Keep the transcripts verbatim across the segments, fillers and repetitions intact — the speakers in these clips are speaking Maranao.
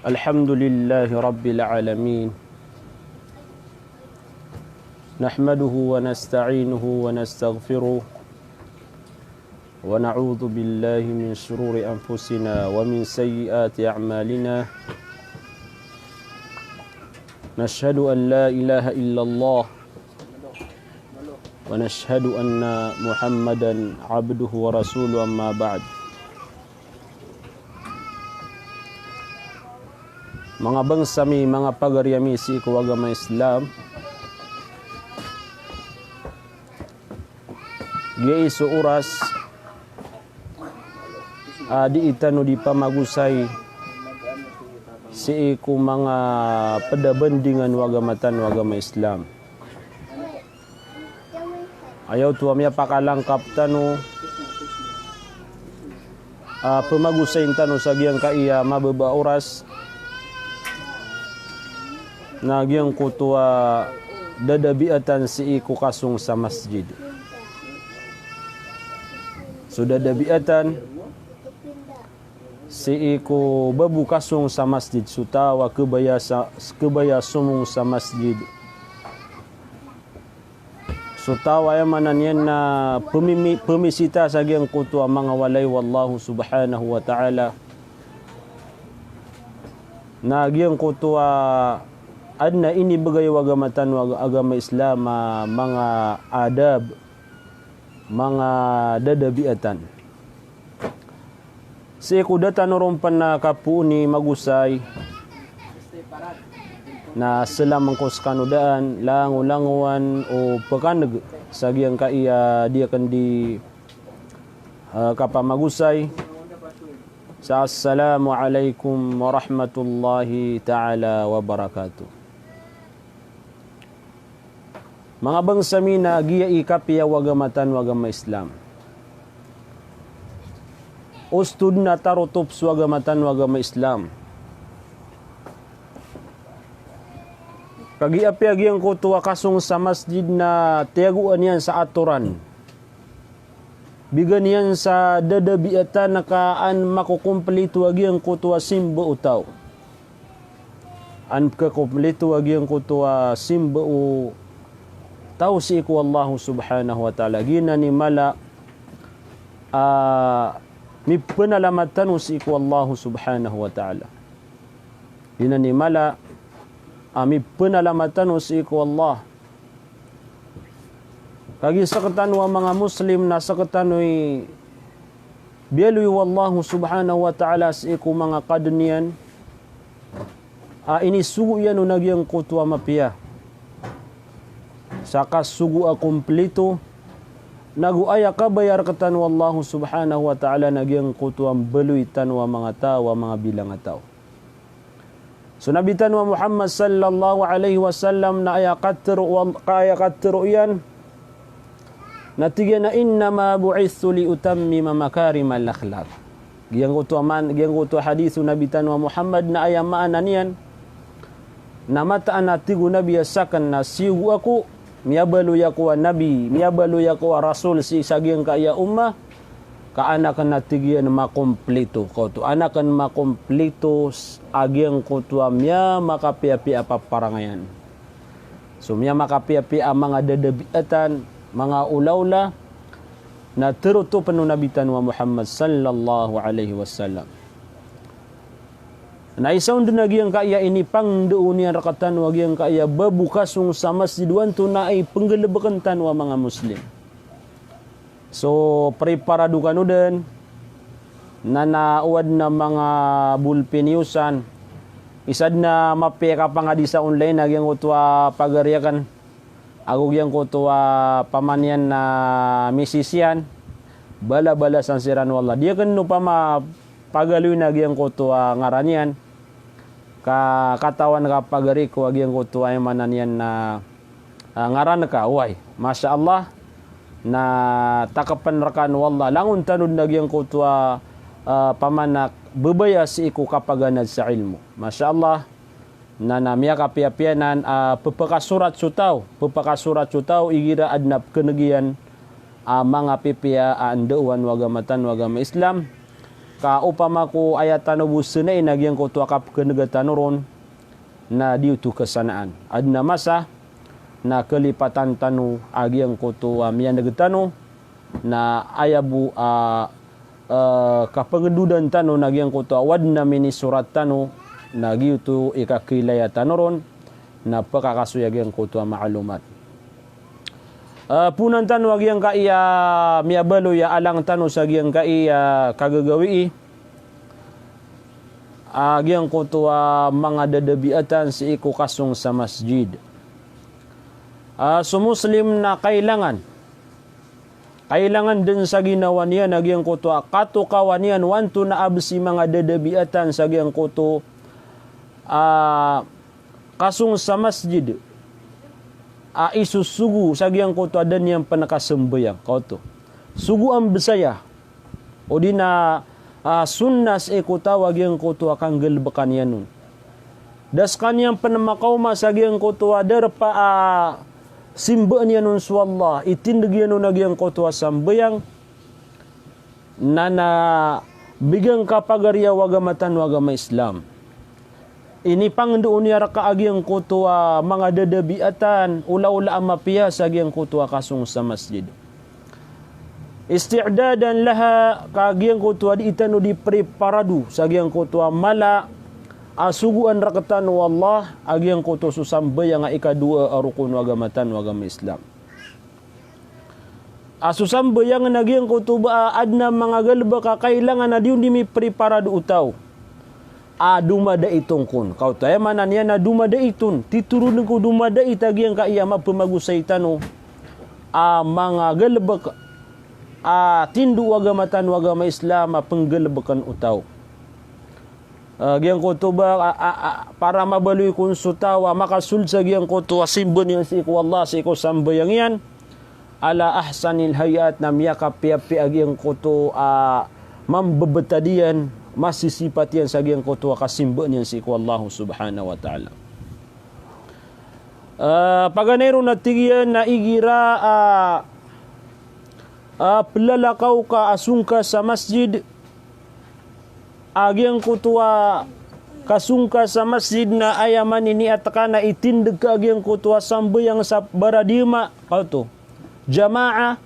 الحمد لله رب العالمين. نحمده ونستعينه ونستغفره، ونعوذ بالله من شرور أنفسنا ومن سيئات أعمالنا. نشهد أن لا إله إلا الله، ونشهد أن محمدا عبده ورسوله، أما بعد. Manga bangsa mi, manga pagari ami sii ko agama Islam, giyai so oras a dii tano di pamagosay sii ko manga pd a bandingan o agama tano a agama Islam. Aya oto a miyapakalangkap tano a pmagosayin tano sa giyangkaya mababa a oras na giyangkoto a dadabiatan sii ko kasong sa masjid. So dadabiatan sii ko babo kasong sa masjid, so taw a khabaya sa, khabaya somong sa masjid. So taw a aya maana niyan na pmimi-, pmisita sa giyangkoto a manga walay o Allah subhanahu wa ta'ala. Na giyangkoto a adn a inibgay o agama tano a agama Islam a manga adab, manga dadabiatan. Sii ko da tano ron pn a kapoon i magosay, na slam ko skano daan, langolangowan o pkan'g sa giyangkaya di akn di, ah, kapamagosay. Sa assalamu alaikum warahmatullahi ta'ala wabarakatuh. Manga bangsa mi, na giyai kapiya o agama tano a agama Islam. Ostod na tarotop so agama tano a agama Islam. Kagiya apiya giyangkoto a kasong sa masjid na tiyagoan iyan sa atoran. Bigan iyan sa dadabiatan ka an makokomplito a giyangkoto a simba o taw. An pkakomplito a giyangkoto a simba o taw sii ko Allah subhanahu wa ta'ala. Giyanan i mala a mipnalamat tano sii ko Allah subhanahu wa ta'ala. Giyanan i mala a mipnalamat tano sii ko Allah. Kagiya sktano a manga Muslim na sktano i biyaloy o Allah subhanahu wa ta'ala sii ko manga kadn iyan a inisogo iyan on a giyangkoto a mapiya. Sa kasogo a komplito, nago aya kabaya rktano o Allah subhanahu wa ta'ala na giyangkoto a mbaloy tano a manga taw a manga bilang a taw. So Nabi tano a Muhammad sallallahu alaihi wasallam na aya katharo o Al-, ka aya katharo iyan, na tig iyan a, "Innama bu'ithtu li utammima makarimal akhlaq." Giyangkoto a man-, giyangkoto a hadith o Nabi tano a Muhammad na aya maana niyan na mataan a tig o Nabi a sakn na siyogo ako, miyabaloy ako a nabi, miyabaloy ako a rasul sii sa giyangkaya ummah, ka an akn a tig iyan makomplito. Kaoto, an akn makomplito s-, a giyangkoto a miyamakapiyapiya a paparangayan. So miyamakapiyapiya a manga dadabiatan, manga olaola, na tarotopn o Nabi tano a Muhammad sallallahu alaihi wasallam. Na isa on dn a giyangkaya inipangndao niyan rktano a giyangkaya babo kasong sa masjid o antonaa i pnggalbkn tano a manga Muslim. So, preparado kano dn, na na o adn a manga bolpen iyo san. Isa dn a mapiya i kapangadi sa online a giyangkoto a pagari akn. Ago giyangkoto a paman iyan na misis iyan, balabalasan siran o Allah. Di akn opama pagaloyn a giyangkoto a ngaran iyan, ka katawan ka pagari ko a giyangkoto a aya maana niyan na, ah, ngaran ka, oway. Masha Allah, na takpn rkano o Allah. Langon tano dn a giyangkoto a, ah, paman a babaya sii ko kapaganad sa ilmo. Masha Allah, na, na miyakapiyapiya nan a, ah, pphakasorat so taw, pphakasorat so taw, igira adn a pkhan'g iyan a, ah, manga pipiya a, ah, ndaowan o agama tano a agama Islam. Ka opama ko aya tano bo sanai na giyangkoto a kapkhanega tano ron, na di oto kasanaan. Aden a masa na kalipatan tano a giyangkoto a miyaneg tano, na aya bo a, eh, kapangdodan tano na giyangkoto a o aden a minisorat tano, na giyoto i kakilaya tano ron, na pekakasoy a giyangkoto a maalomat. Eh, ponan tano a giyangkai a miyabaloy a alang tano sa giyangkai a kagagawii a giyangkoto a manga dadabiatan sii ko kasong sa masjid. Ah, so Muslim na kailangan, kailangan den sa ginawa niyan a giyangkoto a katokawan iyan o antonaa bes i manga dadabiatan sa giyangkoto a kasong sa masjid a isosogo sa giyangkoto a da niyan pen kasambayang. Kaoto. Sogoan bes aya. O di na, ah, sunnah sii ko taw a giyangkoto a kanggalebeka niyan on. Da sekaniyan pen makaoma sa giyangkoto a darpa a simbaan iyan on so Allah, itindeg iyan on a giyangkoto a sambayang, na, na bigan ka pagariya o agama tano a agama Islam. Inipangndao niyan reka a giyangkoto a manga dadabiatan, olaola a mapiya sa giyangkoto a kasong sa masjid. Isti'dadan laha, ka giyangkoto a di tano di preparado sa giyangkoto a mala a sogoan rektano o Allah, a giyangkoto so sambayang a ikadowa a rokon o agama tano a agama Islam. A so sambayang na giyangkoto ba a aden a manga galebek a kailangan a di on di mipreparado o taw a domadait on kon. Kaoto, aya maana niyan na domadait on, titoronen ko domadait a giyangkai a mapemagosay tano a manga galebek a tindo o agama tano a agama Islam a penggalebeken o taw. Ah, giyangkoto ba, a, a, a, para mabaloy kon so taw a makasold sa giyangkoto a simbaan iyan sii ko Allah, sii ko sambayang iyan, ala ahsanil hay'at, na miyakapiyapiya a giyangkoto a mambebetad iyan, masisipat iyan sa giyangkoto a kasimbaan iyan sii ko Allah subhanahu wa ta'ala. Ah, paganay ron na tig iyan na igira a, ah, pelalakaw ka a song ka sa masjid, a giyangkoto a kasong ka sa masjid na aya maniniyat ka na itindeg ka a giyangkoto a sambayang sa baradiyama, kaoto. Jamaah,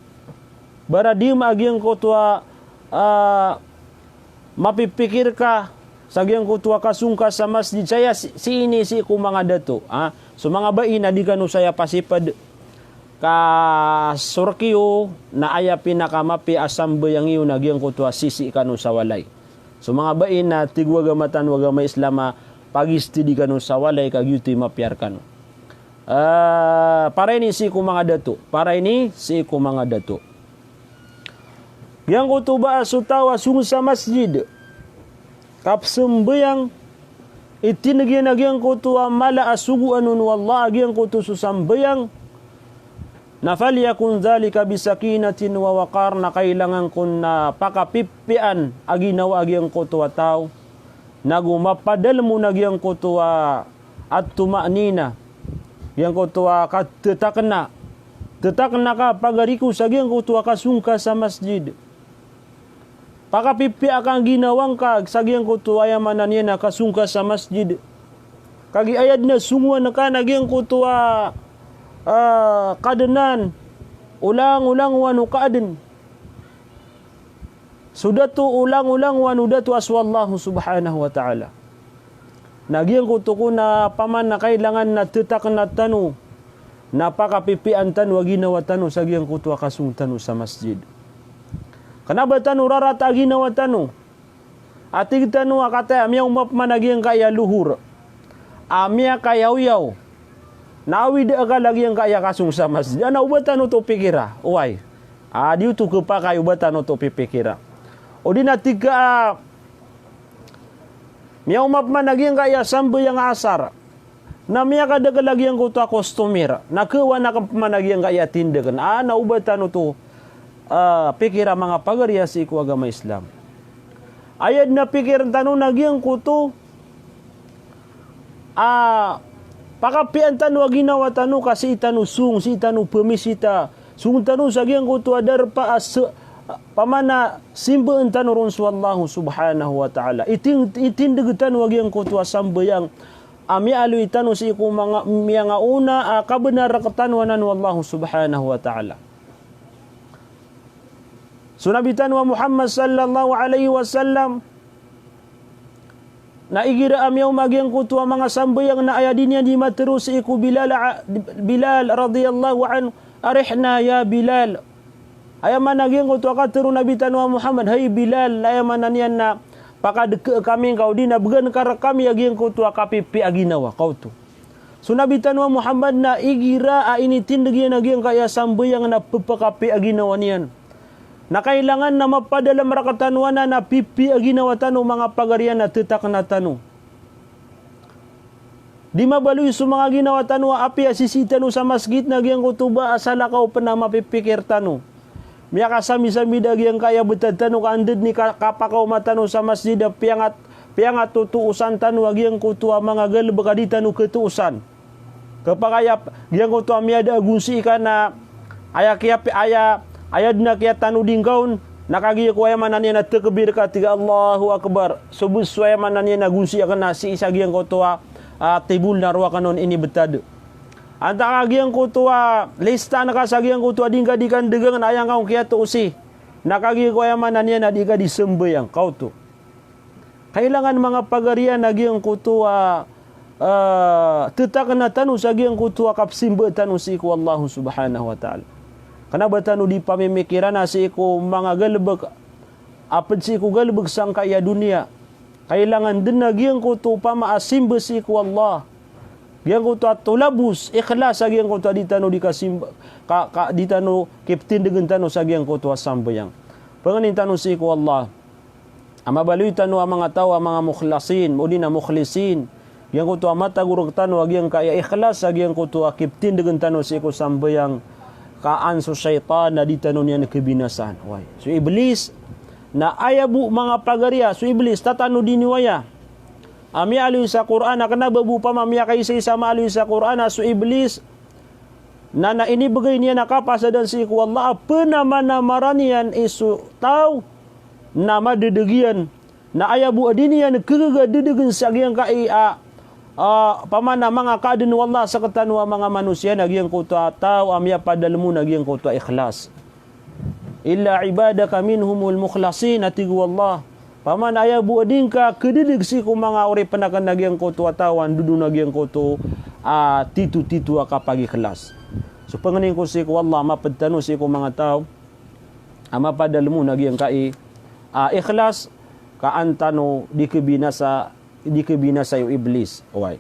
baradiyama a giyangkoto a, ah, mapipikir ka sa giyangkoto a kasong ka sa masjid, saya si, sii ini sii ko manga dato, ah. So manga bai na di kano saya pasiped ka so rek iyo na aya pinakamapiya a sambayang iyo na giyangkoto a sisii kano sa walay. So manga bai na tig o agama tano a agama Islam a pag-study kano sa walay ka giyoto i mapiya rekano. Ah, para ini sii ko manga dato. Para ini sii ko manga dato. Giyangkoto ba a so taw a song sa masjid, kapsambayang, itindeg iyan a giyangkoto a mala a sogoan on o Allah a giyangkoto so sambayang, na falyakun dhalika bisakinatin wa waqar, na kailangan kon na pakapipiyaan a ginawa a giyangkoto a taw, nago mapadalem on a giyangkoto a at-tuma'nina, giyangkoto a katetakna, tetakna ka pagari ko sa giyangkoto a kasong ka sa masjid. Pakapipiya ka a ginawa ngka sa giyangkoto a aya maana niyan a kasong ka sa masjid. Kagiya aya den a songowan ka na giyangkoto a, ah, kadenan, olangolangowan o kaaden. So dato, olangolangowan o dato a so Allah subhanahu wa ta'ala. Na giyangkoto kon na paman na kailangan na tetakna tano, na pakapipiyaan tano a ginawa tano sa giyangkoto a kasong tano sa masjid. Kena ba tano rarata a ginawa tano. A tig tano a kataya miyaoma peman a giyangkaya lohor a miyakayaoyaw, na awid a akal a giyangkaya kasong sa masjid. Ana o ba tano oto pikira, oway. A di oto kepakay o ba tano oto pipikira. O di na tig ka a miyaoma peman a giyangkaya sambayang a asar, na miyakadakel a giyangkoto a customer, na kewan aken peman a giyangkaya tindegen. Ana o ba tano oto, ah, pikira manga pagari a sii ko agama Islam. Aya den a pikiren tano na giyangkoto a pakapiyaan tano a ginawa tano ka sii tano song, sii tano pemisita, song tano sa giyangkoto a darpa a se-, pamana simbaan tano ron so Allah subhanahu wa ta'ala. Itin-, itindeg tano a giyangkoto a sambayang a miyaaloy tano sii ko manga, miyangaona a kabenar rektano anan o Allah subhanahu wa ta'ala. So Nabi tano a Muhammad sallallahu alaihi wasallam, na igira a miyaoma a giyangkoto a manga sambayang na aya di niyan di matero sii ko Bilal, a, Bilal radiyallahu anhu, "Arihna ya Bilal." Aya maana giyangkoto a katero o Nabi tano a Muhammad, "Hay Bilal," aya maana niyan na, "pakadeke kami ngka odi na began ka rekami a giyangkoto a kapipiya a ginawa." Kaoto. So Nabi tano a Muhammad na igira a initindeg iyan a giyangkaya sambayang na pepakapiya a ginawa niyan. Na kailangan na mapadalem rektano anan a pipiya a ginawa tano, manga pagari iyan, a tetakna tano. Di mabaloy so manga ginawa tano a apiya sisii tano sa masjid na giyangkoto ba a salakaw pen a mapipikir tano. Miyakasamisami da giyangkaya betad tano ka anda den i ka-, kapakaoma tano sa masjid a piyangat-, piyangatotosan tano a giyangkoto a manga galebek a di tano ketoosan. Kepakay a giyangkoto a miyada a gonsi ka na aya kiyapi-, aya, aya den a kiyatanodi ngka on, na kagiya ko aya maana niyan a takbir ka, tig a Allahu Akbar. So bes so aya maana niyan a gonsi ka na sii sa giyangkoto a, a, tibol na roo aken on inibetad. Antaa ka giyangkoto a listaan ka sa giyangkoto a di ngka di kandegang na aya ngka on kiyatoosi. Na kagiya ko aya maana niyan a di ka di sambayang, kaoto. Kailangan, manga pagari iyan, a giyangkoto a, a, tetakna tano sa giyangkoto a kapsimba tano sii ko Allah subhanahu wa ta'ala. Kena ba tano di pamimikiran a sii ko manga galebek, a ped sii ko galebek sangkaya doniya. Kailangan den a giyangkoto pama a simba sii ko Allah. Giyangkoto a tolabos, ikhlas a giyangkoto a di tano di kasimba, ka, ka, di tano kiptindegen tano sa giyangkoto a sambayang. Pengenin tano sii ko Allah a mabaloy tano a manga taw a manga mukhlasin, odi na mukhlisin. Giyangkoto a matagorek tano a giyangkaya ikhlas a giyangkoto a kiptindegen tano sii ko sambayang, ka an so shaytan na di tano niyan kebinasaan. Oway. So Iblis, na aya bo, manga pagari a, so Iblis, tatanodi niyo aya a miyaaloy sa Qur'an, a kena ba bo pama miyakaisaisa maaloy sa Qur'an a so Iblis, na, na inibegay niyan a kapasadan sii ko Allah a penamanamaran iyan i so taw na madedeg iyan. Na aya bo a di niyan kegaga dedegen sa giyangkai a, a, pamana manga kaadn o Allah sektano a manga manosiya na giyangkoto a taw a miyapadalem on a giyangkoto a ikhlas. "Illa ibadaka minhumul mukhlasin," a tig o Allah. Pamana aya bo a di ngka kededeg sii ko manga oripen aken a giyangkoto a taw a ndodon a giyangkoto a titotito a kapagikhlas. So pengenin ko sii ko Allah, maped tano sii ko manga taw a mapadalem on a giyangkai a ikhlas, ka an tano di kebinasa, di kebinasai o Iblis. Oway.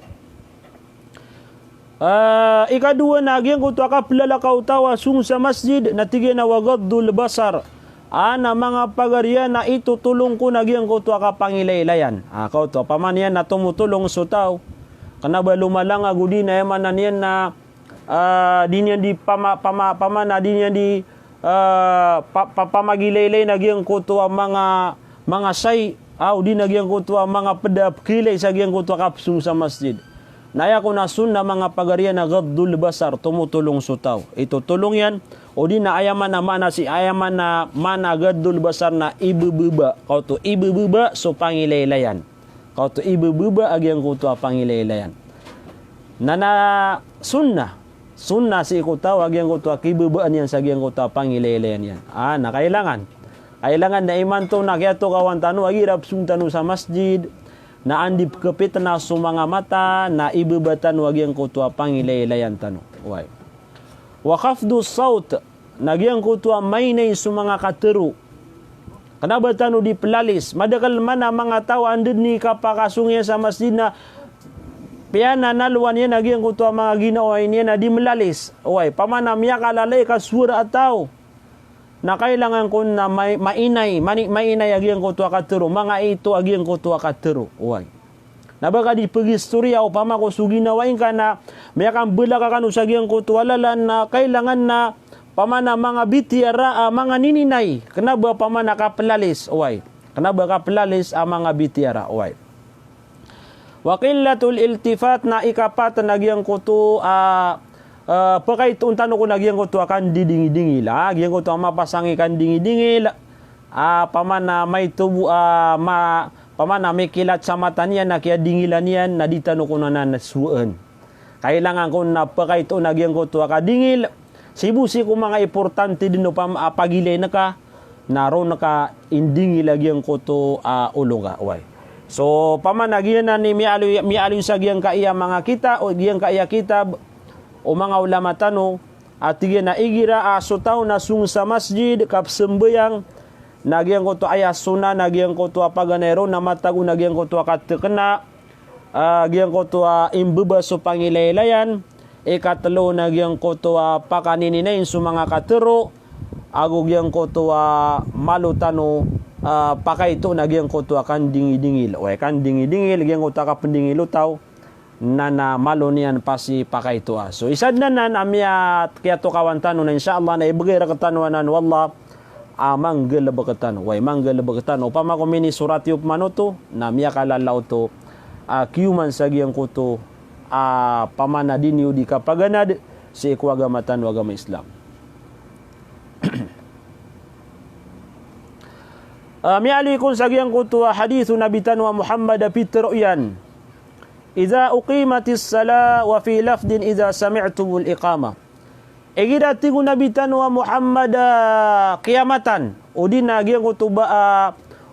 Ah, ikadowa na giyangkoto a kaplalakaw o taw a song sa masjid, na tig iyan a wa ghaddul basar. A na manga pagari a na itotolong ko na giyangkoto a kapangilailayan. Ah, kaoto, pamana iyan na tomotolong so taw. Kena ba lomalangag odi na aya maana niyan na, ah, di niyan di pama-, pama-, pamana di niyan di, ah, pa-, pa-, pamagilailay na giyangkoto a manga, manga sai, a, odi na giyangkoto a manga ped a pekiilay sa giyangkoto a kapesong sa masjid. Na aya kon a sunnah, manga pagari a, na ghaddul basar, tomotolong so taw. Itotolong iyan, odi na aya maana, maana si, aya maana, maana ghaddul basar na ibebeba. Kaoto, ibebeba so pangilaylayan. Kaoto, ibebeba a giyangkoto a pangilaylayan. Na, na sunnah. Sunnah sii ko taw a giyangkoto a kibebaan iyan sa giyangkoto a pangilaylayan iyan. Ah, na kailangan. Kailangan na imanto na kiyatokawan tano a igira pesong tano sa masjid, na an di pekepitna so manga mata, na ibeba tano a giyangkoto a pangilaylayan tano. Oway. Wa khafdus sawt, na giyangkoto a mainay so manga katero. Kena ba tano di pelalis. Madakel man a manga taw a anda den i kapakasong iyan sa masjid na piyananalowan iyan a giyangkoto a manga ginawa niyan a di melalis. Oway, pamana miyakalalai ka sowara a taw. Na kailangan kon na mai-, mainay, mani-, mainay a giyangkoto a katero, mangaito a giyangkoto a katero. Oway. Na ba ka di pegistoriya opama ko so ginawa ingka na miyakambelaka kano sa giyangkoto a lalan na kailangan na pamana manga bitiyara a manga nininay. Kena ba pamana kapelalis, oway. Kena ba kapelalis a manga bitiyara, oway. Wa qillatul iltifat, na ikapat na giyangkoto a, Ah, pakaitoon tano kon a giyangkoto a kandidingidingil. Ah, giyangkoto a mapasang i kandingidingil. Ah, pamana maito bo, ah, ma-, pamana mikilat sa mata niyan na kiyadingilan iyan na di tano kon anan sowaan. Kailangan kon na pakaitoon a giyangkoto a kadingil. Sii bo sii ko manga importante den o pam-, ah, pagilay ngka. Na roo ngka indingil a giyangkoto a olo ngka, oway. So, pamana giyanan i miyaaloy, miyaaloy sa giyangkaya manga kita, o giyangkaya kitab, o manga ulama tano, a tig iyan a igira a so taw na song sa masjid, kapsambayang, na giyangkoto aya sona, na giyangkoto a paganay ron, na matago na giyangkoto a katekena, ah, giyangkoto a imbebas so pangilaylayan, ikatelo na giyangkoto a pakanininayin so manga katero, ago giyangkoto a malo tano, ah, pakaito na giyangkoto a kandingidingil. Oway, kandingidingil, giyangkoto a kapendingil o taw, na, na malo niyan pasipakaitoa. So, isa den anan a miyakiyatokawan tano na insha Allah na ibegay rektano anan o Allah, a manggalebek tano. Oway, manggalebek tano. Opama ko minisorat iyo pman oto, na miyakalala oto, a, kiyoman sa giyangkoto, a, pamana di niyo di kapaganad sii ko agama tano, agama Islam. A, miyaaloy kon sa giyangkoto a hadith o Nabi tano a Muhammad a pitero iyan. Idha uqimatis salah, wa fi lafdhin idha sami'tumul iqamah. Igira tig o Nabi tano a Muhammad a kiyamatan, odi na giyangkoto ba, a,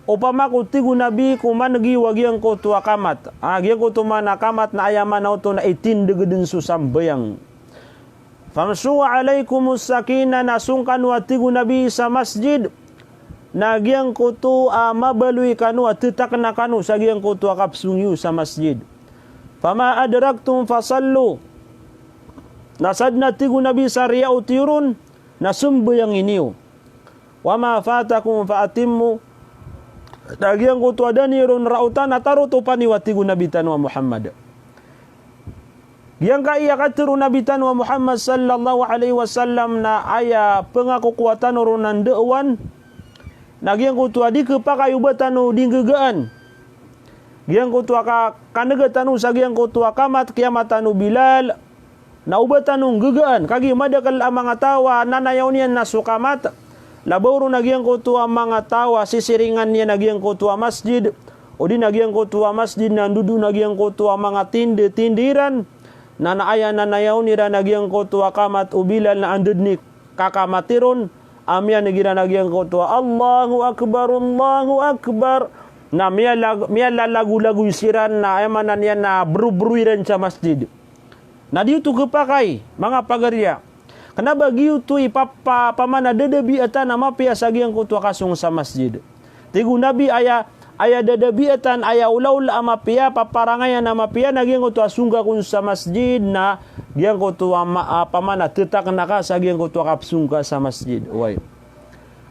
opama ko tig o Nabi ko manegi wa giyangkoto a kamat. A, giyangkoto mana kamat na aya mana oto na itindeg den so sambayang. Famshu alaykumus sakinah, na song kano a tig o Nabi sa masjid. Na giyangkoto a mabaloy kano a tetakena kano sa giyangkoto a kapsong iyo sa masjid. Fama adraktum fasallu. Na sadn a tig o Nabi sa riyaot iyo ron, na sambayangi niyo. Wama fatakum fa atimmu. Na giyangkoto a da niyo ron raotan na tarotopan iyo a tig o Nabi tano a Muhammad. Giyangkaya katero o Nabi tano a Muhammad sallallahu alaihi wasallam na aya pengakokowa tano ron a ndaowan. Na giyangkoto a di kepakay o ba tano di nggegaan. Giyangkoto a ka-, kanega tano sa giyangkoto a kamat, kiyamatan o Bilal. Na o ba tano nggegaan, kagiya madakel a manga taw a nanayaw niyan na so kamat. Labaw ron a giyangkoto a manga taw a sisiringan iyan a giyangkoto a masjid. Odi na giyangkoto a masjid na ndodon a giyangkoto a manga tinde-tinde iran. Na, na aya nanayaw iran a giyangkoto a kamat o Bilal na anda den i kakamati ron. A miyaneg iran a giyangkoto a Allahu Akbar, Allahu Akbar. Na miyalag-, miyalalagolagoy siran na aya maana niyan na berobero iran sa masjid. Na di oto kepakay, manga pagariya. Kena ba giyoto i papa-, pamana dadabiatan a mapiya sa giyangkoto a kasong sa masjid. Tig o Nabi aya, aya dadabiatan, aya olaola a mapiya, paparangayan a mapiya, na giyangkoto a song ka kon sa masjid, na giyangkoto a ma-, a pamana tetakena ka sa giyangkoto a kapsong ka sa masjid. Oway.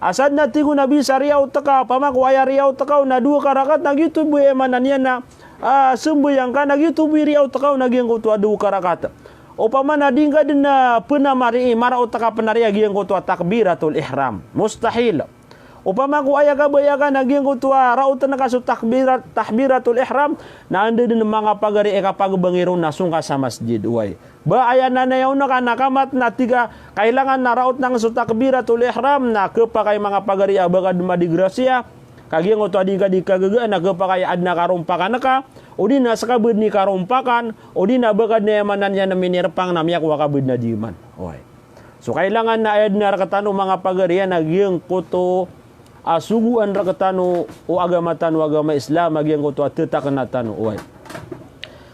Asad na tig o Nabi sa riyaot ka, opama ko aya riyaot ka on na dowa ka rakaat, na giyoto bo i aya maana niyan na, ah, sambayang ka, na giyoto bo i riyaot ka on na giyangkoto a dowa ka rakaat. Opama na di ngka den a penamari i, maraot ka pen a riya giyangkoto a takbiratul ihram. Mustahil. Opama ko aya kabaya ka na giyangkoto a raoten ka so takbirat-, takbiratul ihram, na anda den manga pagari i kapagebangi ron na song ka sa masjid. Oway. Ba aya nanayaw ngka na kamat na tig ka, kailangan na raot ngka so takbiratul ihram, na kepakay manga pagari a ba ka den madigrasiya, ka giyangkoto a di ka di kagegaan na kepakay aden a karompakan ka, odi na seka ba den i karompakan, odi na ba ka den aya maana niyan na minirepang na miyakowa ka ba den a di man. Oway. So kailangan na aya den a rektano manga pagari a giyangkoto a sogoan rektano o agama tano, agama Islam, a giyangkoto a tetakena tano. Oway.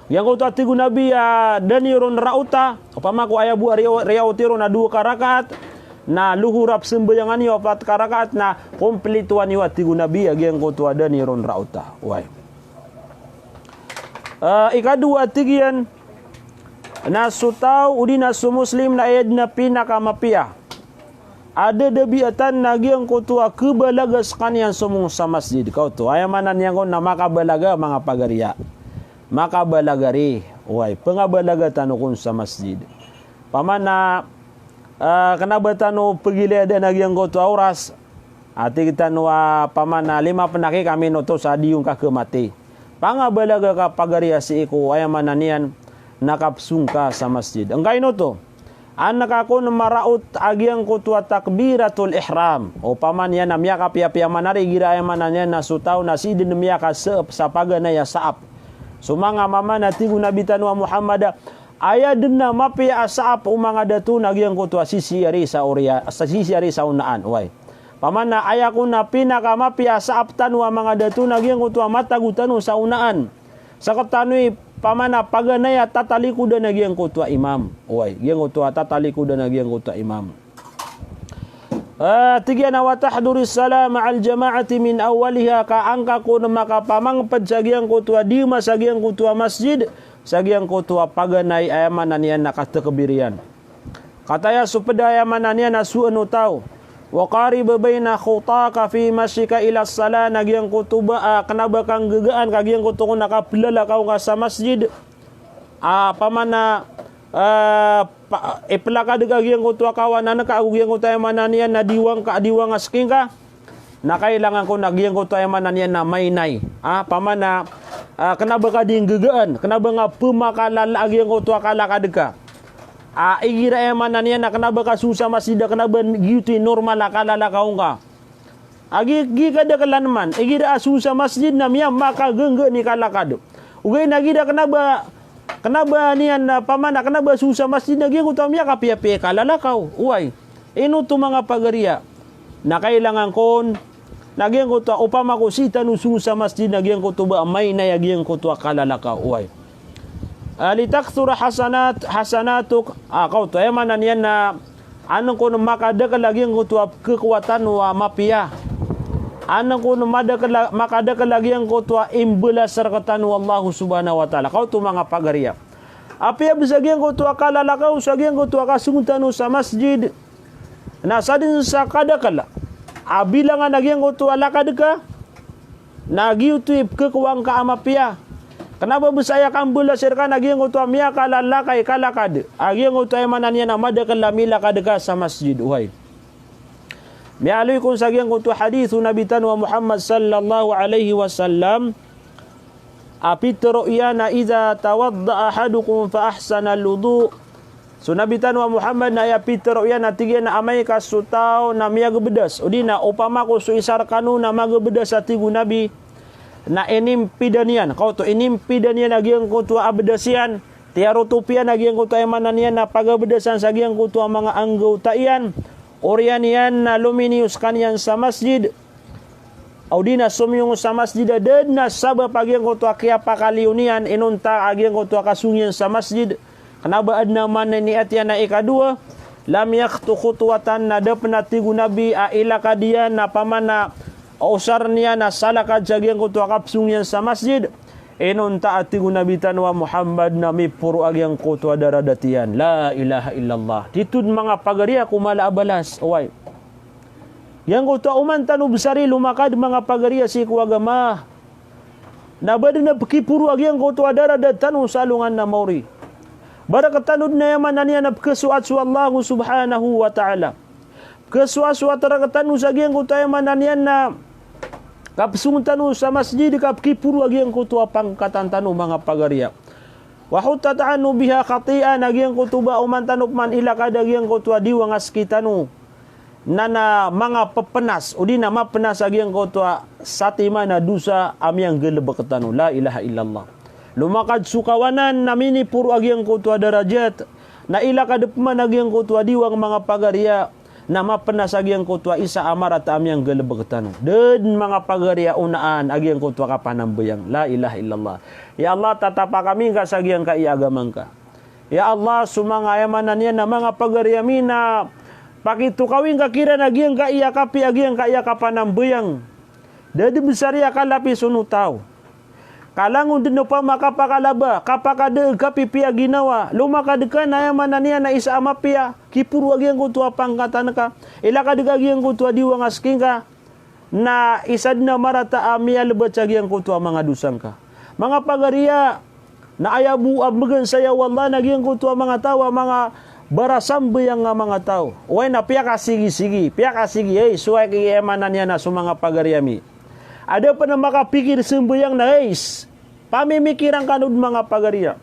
Giyangkoto a tig o Nabi a da niyo ron raota, opama ko aya bo a riya-, riyaot iyo ron a dowa ka rakaat, na lohor a pesambayangan iyo a pat ka rakaat, na komplitoan iyo a tig o Nabi a giyangkoto a da niyo ron raota. Oway. Ah, ikadowa a tig iyan, na so taw, odi na so Muslim na aya den a pinakamapiya a dadabiatan na giyangkoto a kebalaga sekaniyan somong sa masjid. Kaoto, aya maana niyan kon na makabalaga, manga pagari a. Makabalaga ri, oway, pengabalaga tano kon sa masjid. Pamana, ah, kena ba tano pegilaya den a giyangkoto a oras. A tig tano a pamana lima pen aki ka minoto sa di ngka kemati. Pangabalaga ka pagari a sii ko, aya maana niyan, na kapsong ka sa masjid. Angkaino oto? An ka kon maraot a giyangkoto a takbiratul ihram. Opama niyan na miyakapiyapiya man ari igira aya maana niyan na so taw na sii dn miyakasaap sa paganay a saap. So manga mama na tig o Nabi tano a Muhammad a, aya dn a mapiya a saap o manga dato na giyangkoto a sisii ari sa oriyan, sa sisii ari sa onaan. Oway. Opama na aya kon a pinakamapiya a saap tano a manga dato na giyangkoto a matago tano sa onaan. Sktano i opama na paganay a tatalikodan a giyangkoto a imam. Oway, giyangkoto a tatalikodan a giyangkoto a imam. Ah, tig iyan a, "Wa tahduris salah ma'al jama'ati min awwaliha," ka angka kon makapamangpd sa giyangkoto a dima sa giyangkoto a masjid, sa giyangkoto a paganay aya maana niyan na katakbir iyan. Kataya so pd aya maana niyan na so ano taw. "Wa qarib baina khutaka fi mashyika ila salah," na giyangkoto ba, ah, kna ba ka nggagaan ka giyangkoto kon a kaplalakaw ngka sa masjid. Ah, opama na, ah, pa, iplakad ka giyangkoto a kawanan ka, ago giyangkoto aya maana niyan na diwang ka, diwang a sking ka. Na kailangan kon a giyangkoto aya maana niyan na mainay. Ah, opama na, ah, kna ba ka di nggagaan, kna ba nga pmakalala a giyangkoto a kalakad ka. Ah, igira aya maana niyan na kna ba ka so sa masjid a kna ba giyoto i normal a kalalakaw ngka. A gi, gi kadaklan man, igira a so sa masjid na miyamakagngga i kalakad. Ogaid na igira kna ba, kna ba niyan na opama na kna ba so sa masjid na giyangkoto a miyapiyapiya i kalalakaw. Oway. Ino oto manga pagariya. Na kailangan kon, na giyangkoto a opama ko sii tano so sa masjid na giyangkoto ba mainay a giyangkoto a kalalakaw. Oway. Ah, "Litakthura hasanat, hasanatuk." Ah, kaoto, aya maana niyan na, an kon makadakl a giyangkoto a pkhakowa tano a mapiya. An kon madakl a, makadakl a giyangkoto a imbalas rktano o Allah subhanahu wa ta'ala. Kaoto manga pagariya. Apiya bs a giyangkoto a kalalakaw, sa giyangkoto a kasong tano sa masjid. Na sadn sa kadakl a bilangan a giyangkoto a lakad ka, na giyoto i pkhakowa ngka a mapiya. Kna ba bs a aya kambalas rka na giyangkoto a miyakalalakaw i kalakad. A giyangkoto aya maana niyan na madakl a milakad ka sa masjid. Oway. Miyaaloy kon sa giyangkoto a hadith o Nabi tano a Muhammad sallallahu alaihi wasallam. A pitharo iyan a, "Idha tawadda'a ahadukum fa ahsanal wudu'." So Nabi tano a Muhammad na aya pitharo iyan a tig iyan a amay ka so taw na miyagbdas. O di na opama ko so isa rkano na magbdas a tig o Nabi na inimpidan iyan. Kaoto, inimpidan iyan a giyangkoto a abdas iyan. Tiyarotop iyan a giyangkoto aya maana niyan na pagabdasan sa giyangkoto a manga anggawta iyan. Oriyan iyan na lominiyo skaniyan sa masjid. Aw di na somiyong sa masjid a da dn a sabap a giyangkoto a kiyapakaliyo niyan, inonta a giyangkoto a kasong iyan sa masjid. Kna ba adn a maniniat iyan a ikadowa. Lam yakhtu khutwatan, na da pn a tig o Nabi a ilakad iyan na opama na osar niyan a salakad sa giyangkoto a kapsong iyan sa masjid. Inonta a tig o Nabi tano a Muhammad na miporo a giyangkoto a daradat iyan. La ilaha illallah. Di oto dn manga pagariya ko mala a balas. Oway. Giyangkoto a oman tano bs ari lomakad manga pagariya sii ko agama. Na ba dn a pkhiporo a giyangkoto a daradat tano sa alongan a maori. Ba rktano dn aya maana niyan na pkhasoat so Allah subhanahu wa ta'ala. Pkhasoat-soat rktano sa giyangkoto aya maana niyan na kapsong tano sa masjid ka pkhiporo a giyangkoto a pangkatan tano manga pagariya. Wa huttat anhu biha khati'ah, na giyangkoto ba oman tano pman ilakad a giyangkoto a diwang a ski tano. Na, na manga ppnas, o di na mapnas a giyangkoto a satiman a dosa a miyanggalbk tano. La ilaha illallah. Lomakad so kawanan na miniporo a giyangkoto a darajat. Na ilakad pman a giyangkoto a diwang manga pagariya. Na mapnas a giyangkoto a isa a marata a miyanggalbk tano. Da dn manga pagariya onaan a giyangkoto a kapanambayang. La ilaha illallah. Ya Allah, tatapa kami ngka sa giyangkai a agama ngka. Ya Allah, so manga aya maana niyan na manga pagariya mi na pakitokawi ngka kiran a giyangkai a kapiya a giyangkai a kapanambayang. Da dn bs ari a kalapis on o taw. Ka langon dn opama kapakalaba, kapakadaag, kapipiya ginawa, lomakad ka na aya maana niyan na isa a mapiya, khiporo a giyangkoto a pangkatan ka, ilakad ka a giyangkoto a diwang a ski ngka, na isa dn a marata a miyalbat sa giyangkoto a manga dosa ngka. Manga pagariya, na aya bo a mbgan saya o Allah na giyangkoto a manga taw a manga barasambayang a manga taw. Oway na piyakasigi-sigi, piyakasigi, ay, so aya maana niyan na so manga pagariya mi. Adn pn a makapikir sambayang na, ay, s-, pamimikiran kano dn manga pagariya.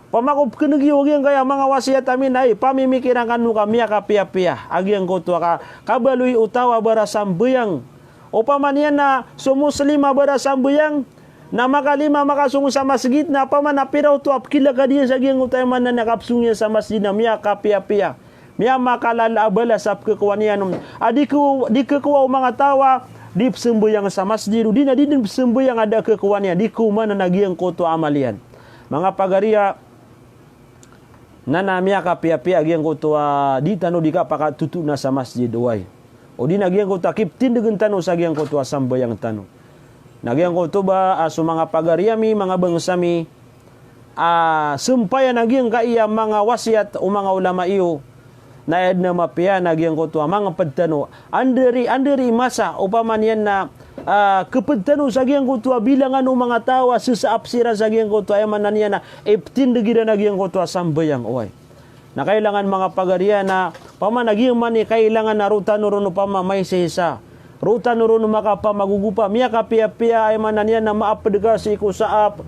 Opama ko pknegi o giyangkaya manga wasiyat ami na, ay, pamimikiran kano ka miyakapiyapiya a giyangkoto a ka-, kabaloy o taw a barasambayang. Opama niyan na so Muslim a barasambayang, na makalima makasong sa masjid, na opama na pira oto a pkilakad iyan sa giyangkoto a aya maana niyan na kapsong iyan sa masjid na miyakapiyapiya. Miyamakalala a balas a pkhakowa niyan. A di ko, di khakowa o manga taw a di psambayang sa masjid, odi na di dn psambayang a da khakowa niyan, di ko maana na giyangkoto a amal iyan. Manga pagariya, na, na miyakapiyapiya a giyangkoto a di tano di kapakatotona sa masjid, oway. Odi na giyangkoto a kiptindgn tano sa giyangkoto a sambayang tano. Na giyangkoto ba, a, so manga pagari ami, manga bangsa mi, a, sampaya na giyangkaya manga wasiyat o manga ulama iyo, na aya dn a mapiya na giyangkoto a mangpd tano. Anda ri, anda ri masa, opama niyan na, a, khapd tano sa giyangkoto a bilangan o manga taw a sesaap siran sa giyangkoto a aya maana niyan na iptindg iran a giyangkoto a sambayang, oway. Na kailangan manga pagariya na, opama na giyangkaya kailangan na roo tano ron opama maisaisa. Roo tano ron makapamagogopa, miyakapiyapiya a aya maana niyan na maapd ka sii ko saap,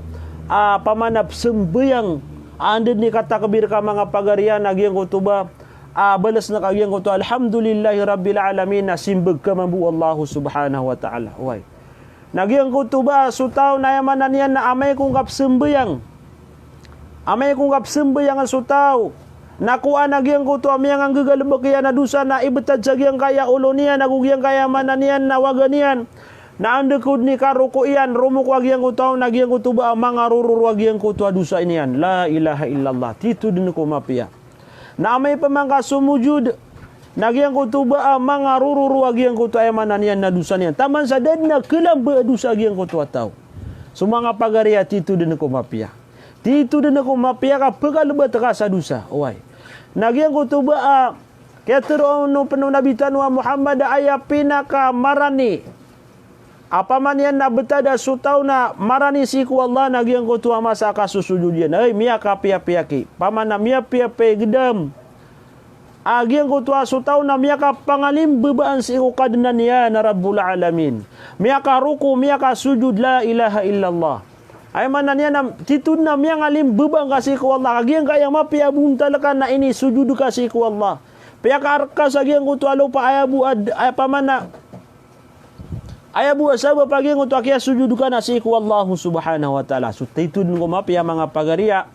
a, opama na psambayang, a, anda dn i katakbir ka manga pagariya na giyangkoto ba, a, balas na ka giyangkoto, Alhamdulillahi Rabbil Alamin, na simbag ka mambo o Allah Subhanahu wa Ta'ala. Oway. Na giyangkoto ba so taw na aya maana niyan na amay ko ngka psambayang. Amay ko ngka psambayang so taw. Na kowaa na giyangkoto a miyanganggagalbk iyan a dosa na ibtad sa giyangkaya olo niyan, ago giyangkaya maana niyan na waga niyan. Na anda ko dn i karoko iyan, romoko a giyangkoto a, na giyangkoto ba a mangarororo a giyangkoto a dosa niyan. La ilaha illallah. Tito dn ko mapiya. Na amay pman ka somojod, na giyangkoto ba a mangarororo a giyangkoto a aya maana niyan na dosa niyan. Taman sa da dn a khalamba a dosa a giyangkoto a taw. So manga pagariya, tito dn ko mapiya. Tito dn ko mapiya ka pkhalbat ka sa dosa. Oway. Na giyangkoto ba a, kiyatharo o pn o Nabi tano a Muhammad a aya pinakamarani. Opama niyan na btad a so taw na marani sii ko Allah na giyangkoto a masa a kasosojod iyan. Ay, miyakapiyapiya ki. Opama na miyapiyapiya i gdam. A giyangkoto a so taw na miyakapangalimbabaan sii ko Kadnan iyan a Rabbul Alamin. Miyakaroko, miyakasojod, la ilaha illallah. Aya maana niyan na tito dn a miyangalimbabaan ka sii ko Allah. Ka giyangkaya mapiya a bontal ka na inisojod ka sii ko Allah. Piyakaark ka sa giyangkoto a lopa, aya bo ad-, aya opama na Aya bo a sabap a giyangkoto a kiyasojod ka na sii ko Allah Subhanahu wa Ta'ala. So tito dn ko mapiya manga pagariya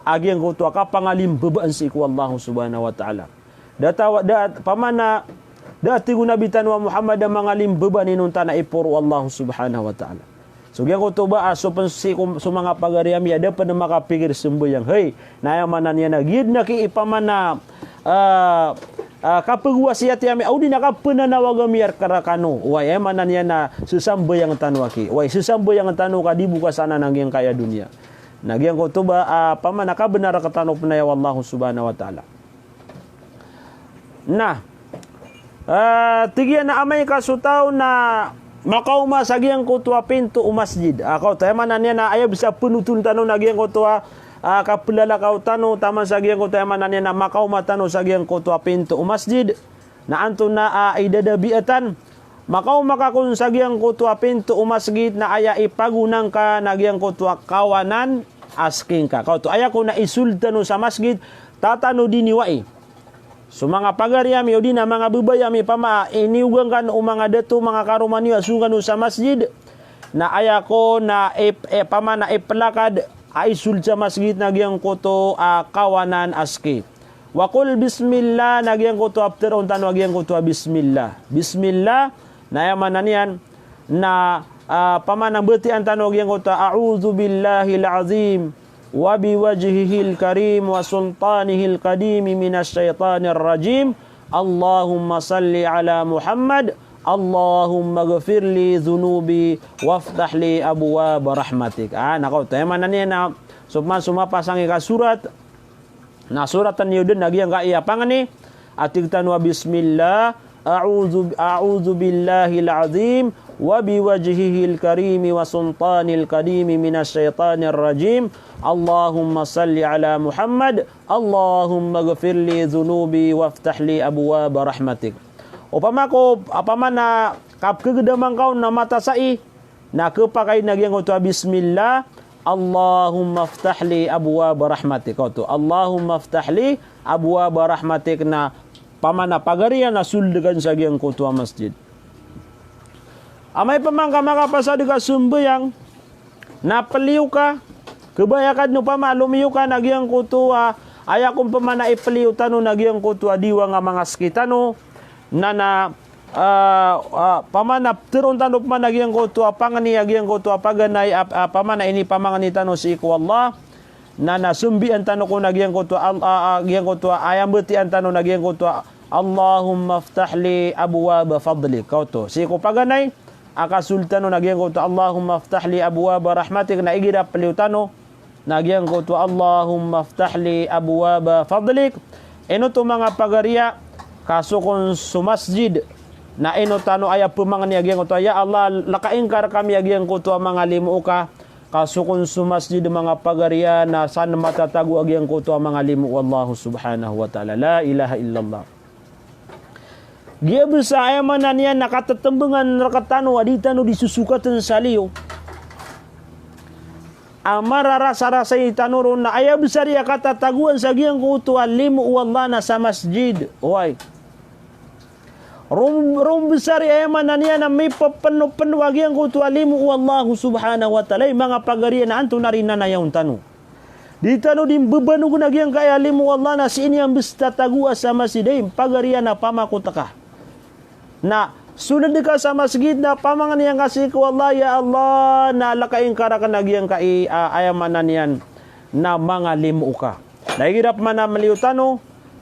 a giyangkoto a kapangalimbabaan sii ko Allah Subhanahu wa Ta'ala. Da taw, da, opama na, da tig o Nabi tano a Muhammad a mangalimbabaan inonta na iporo o Allah Subhanahu wa Ta'ala. So giyangkoto ba a so pn sii ko, so manga pagariya mi a da pn makapikir sambayang. Hay, na aya maana niyan na giya dn a ki opama na, ah, ah, kapagwasiyat ami, odi na kapnanawag ami rkano. Oway, aya maana niyan na sesambayang tano aki. Oway, sesambayang tano ka di bo ka sana na giyangkaya doniya. Na giyangkoto ba, ah, opama na kabnar rktano pn aya o Allah Subhanahu wa Ta'ala. Na, ah, tig iyan a amay ka so taw na makaoma sa giyangkoto a pinto o masjid. Ah, kaoto, aya maana niyan na aya bs a pnoton tano na giyangkoto a, ah, kaplalakaw tano, taman sa giyangkoto, aya maana niyan na makaoma tano sa giyangkoto a pinto o masjid. Na antonaa i dadabiatan, makaoma ka kon sa giyangkoto a pinto o masjid na aya ipagonang ka na giyangkoto a kawanan a skin ka. Kaoto, aya kon a isold tano sa masjid, tatano diniwai. So manga pagari ami odi na manga babay ami, opama iniyogan kano o manga dato, manga karoma niyo a song kano sa masjid, na aya kon a ip-, eh, opama na iplakad a isold sa masjid na giyangkoto a kawanan a skin. Wa qul bismillah, na giyangkoto a ptharoon tano a giyangkoto a bismillah. Bismillah, na aya maana niyan na, ah, opama na mbatiyan tano a giyangkoto a a'udhu billahil azim wa biwajhihil karim wa sultanihil qadim minash shaytanir rajim. Allahumma salli ala Muhammad. Allahumma ghfir li dhunubi waftah li abwaba rahmatik. Ah, na kaoto, aya maana niyan na so pman so mapasang i ka surat, na soratan iyo dn a giyangkaya pangni a tig tano a bismillah, a'udhu, a'udhu billahil azim wa biwajhihil karimi wa sultanil qadimi minash shaytanir rajim. Allahumma salli ala Muhammad. Allahumma ghfir li dhunubi waftah li abwaba rahmatik. Opama ko, opama na kapkhagdama ngka on na matasai, na khapakay na giyangkoto a bismillah, "Allahumma iftah li abwaba rahmatik." Kaoto, "Allahumma iftah li abwaba rahmatik," na pamana pagariya na sold ka sa giyangkoto a masjid. Amay pman ka makapasad ka sambayang, na peliyo ka, kebaya ka den opama a lomiyo ka na giyangkoto a, aya kon pamana ipeliyo tano na giyangkoto a diwang a manga seki tano, na, na, ah, ah, pamana pteron tano pamana giyangkoto a pangni a giyangkoto a paganay, ah, ah, pamana inipamangni tano sii ko Allah, na, na sambian tano ko na giyangkoto a, ah, ah, giyangkoto a, aya mbatian tano na giyangkoto a, "Allahumma iftah li abwaba fadlik." Kaoto, sii ko paganay a kasold tano na giyangkoto a, "Allahumma iftah li abwaba rahmatik," na igira peliyo tano na giyangkoto a, "Allahumma iftah li abwaba fadlik." Ino oto manga pagariya, ka so kon so masjid na ino tano aya pemangni a giyangkoto a, "Ya Allah, lakain ka rekami a giyangkoto a manga limo ka." Ka so kon so masjid manga pagariya na san matatago a giyangkoto a manga limo o Allah subhanahu wa ta'ala. La ilaha illallah. Giya bes a aya maana niyan na katetembengan rektano a di tano di sosokaten sa liyo a mararasarasay tano ron na aya besar i a katatagoan sa giyangkoto a limo o Allah na sa masjid. Oway. Ron, ron besar i aya maana niyan na mipepenopeno a giyangkoto a limo o Allah subhanahu wa ta'ala i manga pagariya na antonaa ri nanayawn tano. Di tano di mbebanogen a giyangkaya limo o Allah na sii niyan bes tatagoa sa masjid, ay pagariya na pamakot ka. Na soned ka sa masjid na pamangni angka sii ko Allah, "Ya Allah, na lakain ka raken a giyangkai a, aya maana niyan na manga limo ka." Na igira pman a meliyo tano,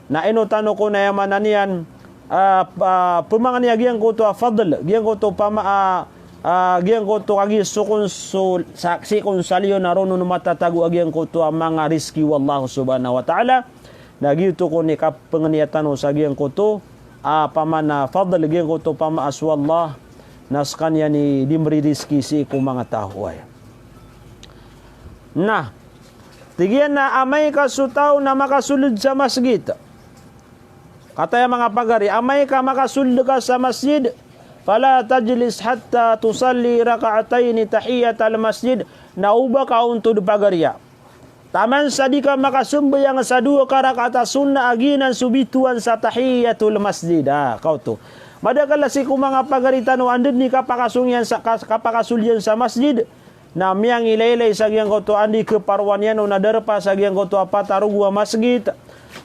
na ino tano ko na aya maana niyan, ah, ah, pemangni a giyangkoto a fadl, giyangkoto pama-, ah, ah, giyangkoto kagiya so kon so, sa, sii kon sa liyo na ron on matatago a giyangkoto a manga rizki o Allah subhanahu wa ta'ala. Na giyoto kon i kapengniya tano sa giyangkoto a pamana fadl, giyangkoto pamaas o Allah na sekaniyan i di meririzki sii ko manga taw. Oway. Na tig iyan a amay ka so taw na makasold sa masjid. Kataya manga pagari, amay ka makasold ka sa masjid, fala tajlis hatta tusalli rak'atayn tahiyatal masjid, na oba ka ontod pagariya taman sa di ka makasambayang sa dowa ka rakaat a sunnah a giyanan so bitowan sa tahiyatul masjid. Ah, kaoto. Madakel a sii ko manga pagari tano a anda den i kapakasong iyan sa, ka-, kapakasold iyan sa masjid na miyangilaylay sa giyangkoto a anda i keparowan iyan on a darpa sa giyangkoto a patarogo a masgit.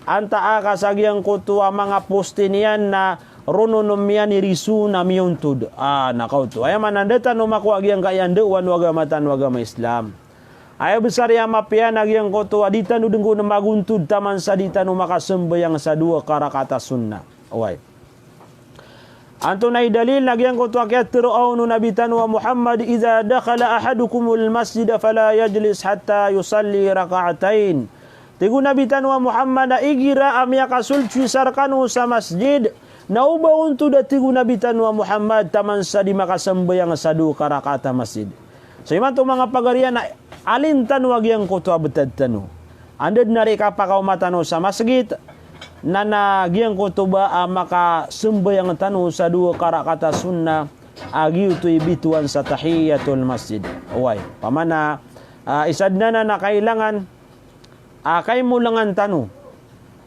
Antaa ka sa giyangkoto a manga poste niyan na ron on miyaniriso na miyontod. Ah, na kaoto. Aya maana anda tano makowa giyangkaya ndao o agama tano a agama Islam. Aya besar i a mapiya na giyangkoto a di tano den kon magontod taman sa di tano makasambayang sa dowa ka rakaat a sunnah. Oway. Antonaa i dalil na giyangkoto a kiyatharoa on o Nabi tano a Muhammad, "Idha dakhala ahadukumul masjida fala yajlis hatta yusalli rak'atayn." Tig o Nabi tano a Muhammad a igira a miyakasold so isa rekano sa masjid, na oba ontod a tig o Nabi tano a Muhammad taman sa di makasambayang sa dowa ka rakaat a masjid. So imanto manga pagari a na alin tano a giyangkoto a betad tano. Anda den ari kapakaoma tano sa masgit, na, na giyangkoto ba a makasambayang tano sa dowa ka rakaat a sunnah a giyoto i bitowan sa tahiyatul masjid. Oway, pamana, ah, isa den anan a kailangan a kaimolangan tano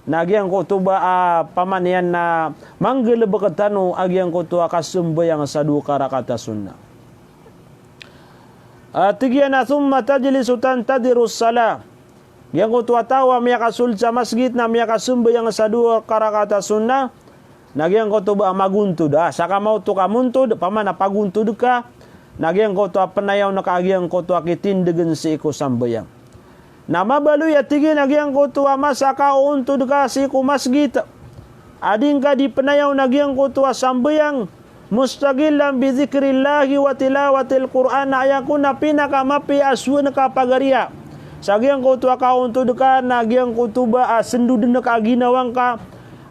na giyangkoto ba a pamaniyan na manggalebek tano a giyangkoto a kasambayang sa dowa ka rakaat a sunnah. Ah, tig iyan a thumma tajlisu tantadhirus salah. Giyangkoto a taw a miyakasold sa masgit na miyakasambayang sa dowa ka rakaat a sunnah. Na giyangkoto ba a magontod. Ah, saka maoto ka montod, pamana pagontod ka. Na giyangkoto a penayawn ka a giyangkoto a kitindegen sii ko sambayang. Na mabaloy a tig iyan a giyangkoto a masa ka ontod ka sii ko masgit a di ngka di penayawn a giyangkoto a sambayang, mustaghillan bi dhikrillahi wa tilawatil Qur'an, na aya kon a pinakamapiya a sowan ka pagariya sa giyangkoto a kaontod ka na giyangkoto ba a sendoden ka a ginawa ngka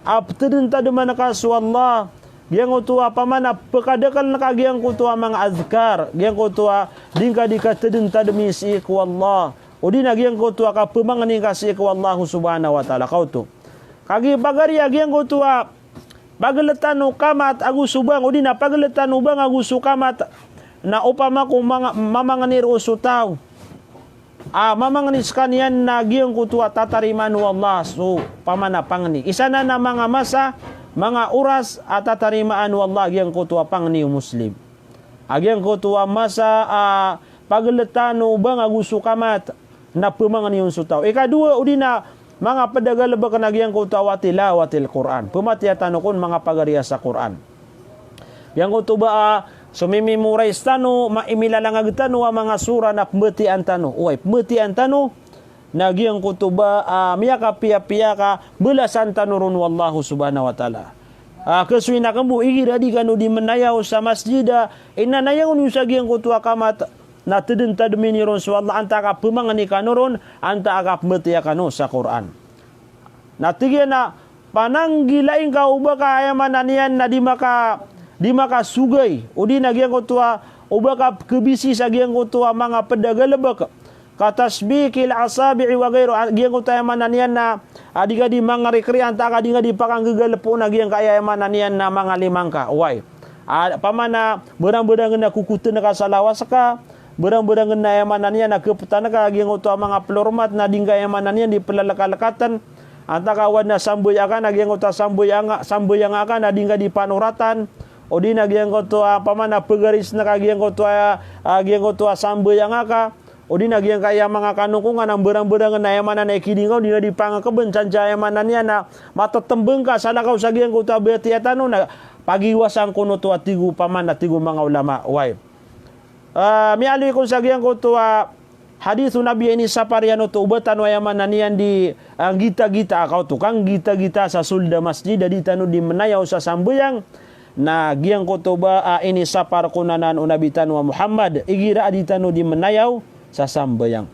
a petedentademan ka so Allah. Giyangkoto a pamana pekadakel ka giyangkoto a manga adhkar, giyangkoto a di ngka di katedentademi sii ko Allah, odi na giyangkoto a kapemangni ka sii ko Allah subhanahu wa ta'ala. Kaoto. Kagiya pagari a giyangkoto a pageletan o kamat ago so bang, odi na pageletan o bang ago so kamat, na opama ko manga-, mamangni roo so taw a mamangni skaniyan na giyangkoto a tatarimaan o Allah so pamana pangni. Isa nan a manga masa, manga oras a tatarimaan o Allah giyangkoto a pangni o Muslim. A giyangkoto a masa a pagltan o bang ago so kamat na pmangni on so taw. Ikadowa, odi na manga pd a galbk na giyangkoto a wa tilawatil Qur'an. Pmatiya tano kon manga pagariya sa Qur'an. Giyangkoto ba a so mimemorize tano, ma-, imilalangag tano a manga sura na pmbatiyaan tano. Oway, pmbatiyaan tano na giyangkoto ba a miyakapiyapiya ka balasan tano ron o Allahu subhanahu wa ta'ala. A, kasoy na kmbo igira di kano di mnayaw sa masjid a inanayaw niyo sa giyangkoto a kamat na tdntadmi niyo ron so Allah antaa ka pmangni kano ron, antaa ka pmbatiya kano sa Qur'an. Na tig iyan a pananggila ingka o ba ka aya maana niyan na di maka, di makasogay, odi na giyangkoto a o ba ka kbisi sa giyangkoto a manga pd a galbk. Ka tashbikil asabi'i wa ghayru, a, giyangkoto aya maana niyan na, a, di ka di mangrikri antaa ka di nga di pakanggagalpo na giyangkaya aya maana niyan na manga lima ngka. Oway. A, pamana, barang-barang na kokotn ka sa lawas ka, barang-barang na aya maana niyan na kptan ka, giyangkoto a manga plormat na di nga aya maana niyan di plalkalkatn, antaa ka wan na sambayang ka na giyangkoto a sambayang, sambayang ka na di nga di panoratan, odi na giyangkoto a pamana pgaris na ka giyangkoto a, a, giyangkoto a sambayang ka, odi na giyangkaya manga kanongkongan a mbarang-barang na aya maana na ikidingaw, di na di pangkbn, sansa aya maana niyan na mattmbang ka salakaw sa giyangkoto a batiya tano na pagiwasan ko oto a tig o pamana tig o manga ulama. Oway. A, miyaaloy kon sa giyangkoto a hadith o Nabi a inisapar iyan oto o ba tano aya maana niyan di, a, nggitagita a kaoto. Kanggitagita sa sold a masjid a di tano di mnayaw sa sambayang. Na giyangkoto ba a inisapar kon anan o Nabi tano a Muhammad, igira a di tano di mnayaw sa sambayang.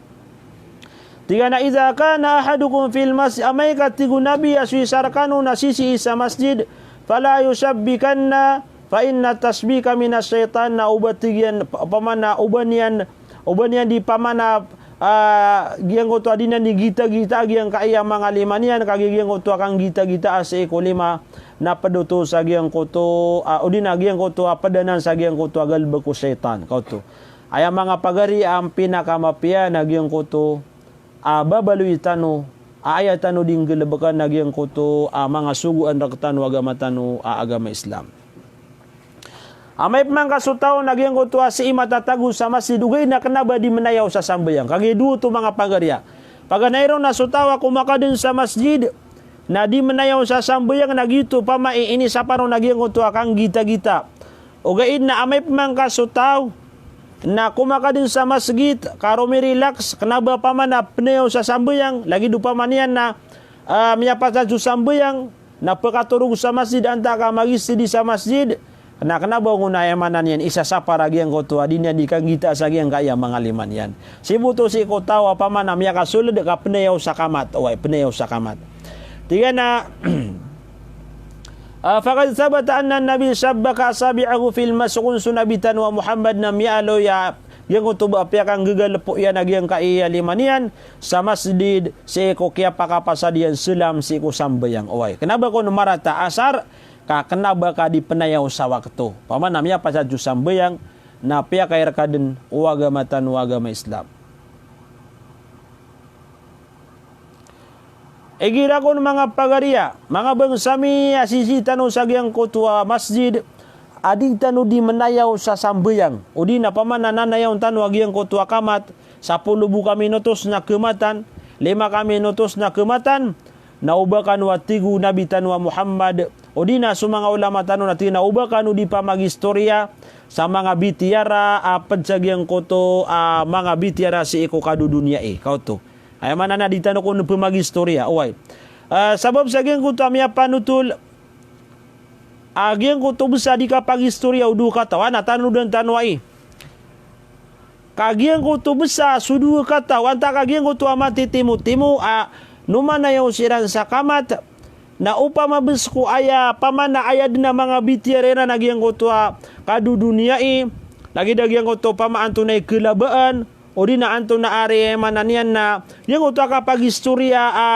Tig iyan a, "Idha kana ahadukum fil masjid," amay ka tig o Nabi a so isa rkano na sisii sa masjid, "fala yushbikanna, fa inna tashbika minash shaytan," na o ba tig iyan, pa-, pamana, o ba niyan, o ba niyan di pamana, a, giyangkoto a di niyan di gitagita giyangkaya manga lima niyan, kagiya giyangkoto a kanggitagita a sii ko lima, na pd oto sa giyangkoto, a, odi na giyangkoto a pd anan sa giyangkoto a galbk o shaytan. Kaoto. Aya manga pagari a pinakamapiya na giyangkoto a babaloy tano, a aya tano di nggalbkn na giyangkoto a manga sogoan rktano a agama tano a agama Islam. Amay pman ka so taw na giyangkoto a sii matatago sa masjid, ogaid na kna ba di mnayaw sa sambayang. Kagiya dowa oto manga pagari a. Paganay ron na so taw a komakadn sa masjid, na di mnayaw sa sambayang na giyoto pama i inisapar on na giyangkoto a kanggitagita. Ogaid na amay pman ka so taw na komakadn sa masjid, ka romirilaks, kna ba pamana pnayaw sa sambayang, lagid o pama niyan na, a, miyapasad so sambayang, na pkatorog sa masjid, antaa ka magistidi sa masjid, na kna ba on na aya maana niyan, isasapar a giyangkoto a di niyan di kanggita sa giyangkaya manga lima niyan. Sii bo oto sii ko taw a pamana miyakasold ka pnayaw sa kamat, oway, pnayaw sa kamat. Tig iyan a, a, faqad thabata anna an-nabi shabbaka asabi'ahu fil masjid, kon so Nabi tano a Muhammad na miyaaloy a giyangkoto ba a piyakanggagalpo iyan a giyangkaya lima niyan sa masjid sii ko kiyapakapasad iyan slam sii ko sambayang. Oway, kna ba kon marata asar, ka kna ba ka di pnayaw sa wakto. Pamana miyapasad so sambayang, na piyakairkadn o agama tano a agama Islam. Igira kon manga pagari a, manga bangsa mi a sisii tano sa giyangkoto a masjid, a di tano di mnayaw sa sambayang. Odi na pamana nanayaw tano a giyangkoto a kamat, sapolo bo ka minotos na kmatan, lima ka minotos na kmatan, na o ba kano a tig o Nabi tano a Muhammad, odi na so manga ulama tano na tig iyan a o ba kano di pamagistoriya sa manga bitiyara a pd sa giyangkoto a manga bitiyara sii ko kadodoniyai. Kaoto. Aya maana na di tano kon pamagistoriya. Oway. A, sabap sa giyangkoto a miyapanotol a giyangkoto bsa di kapagistoriya o dowa kataw a na tanodan tano ai. Ka giyangkoto bsa so dowa kataw, antaa ka giyangkoto a matitimotimo a nomanayaw siran sa kamat, na opama bs ko aya, pamana aya dn a manga bitiyara iran a giyangkoto a kadodoniyai, lagid a giyangkoto pama antonaa i kalabaan, odi na antonaa ari, aya maana niyan na giyangkoto a kapagistoriya a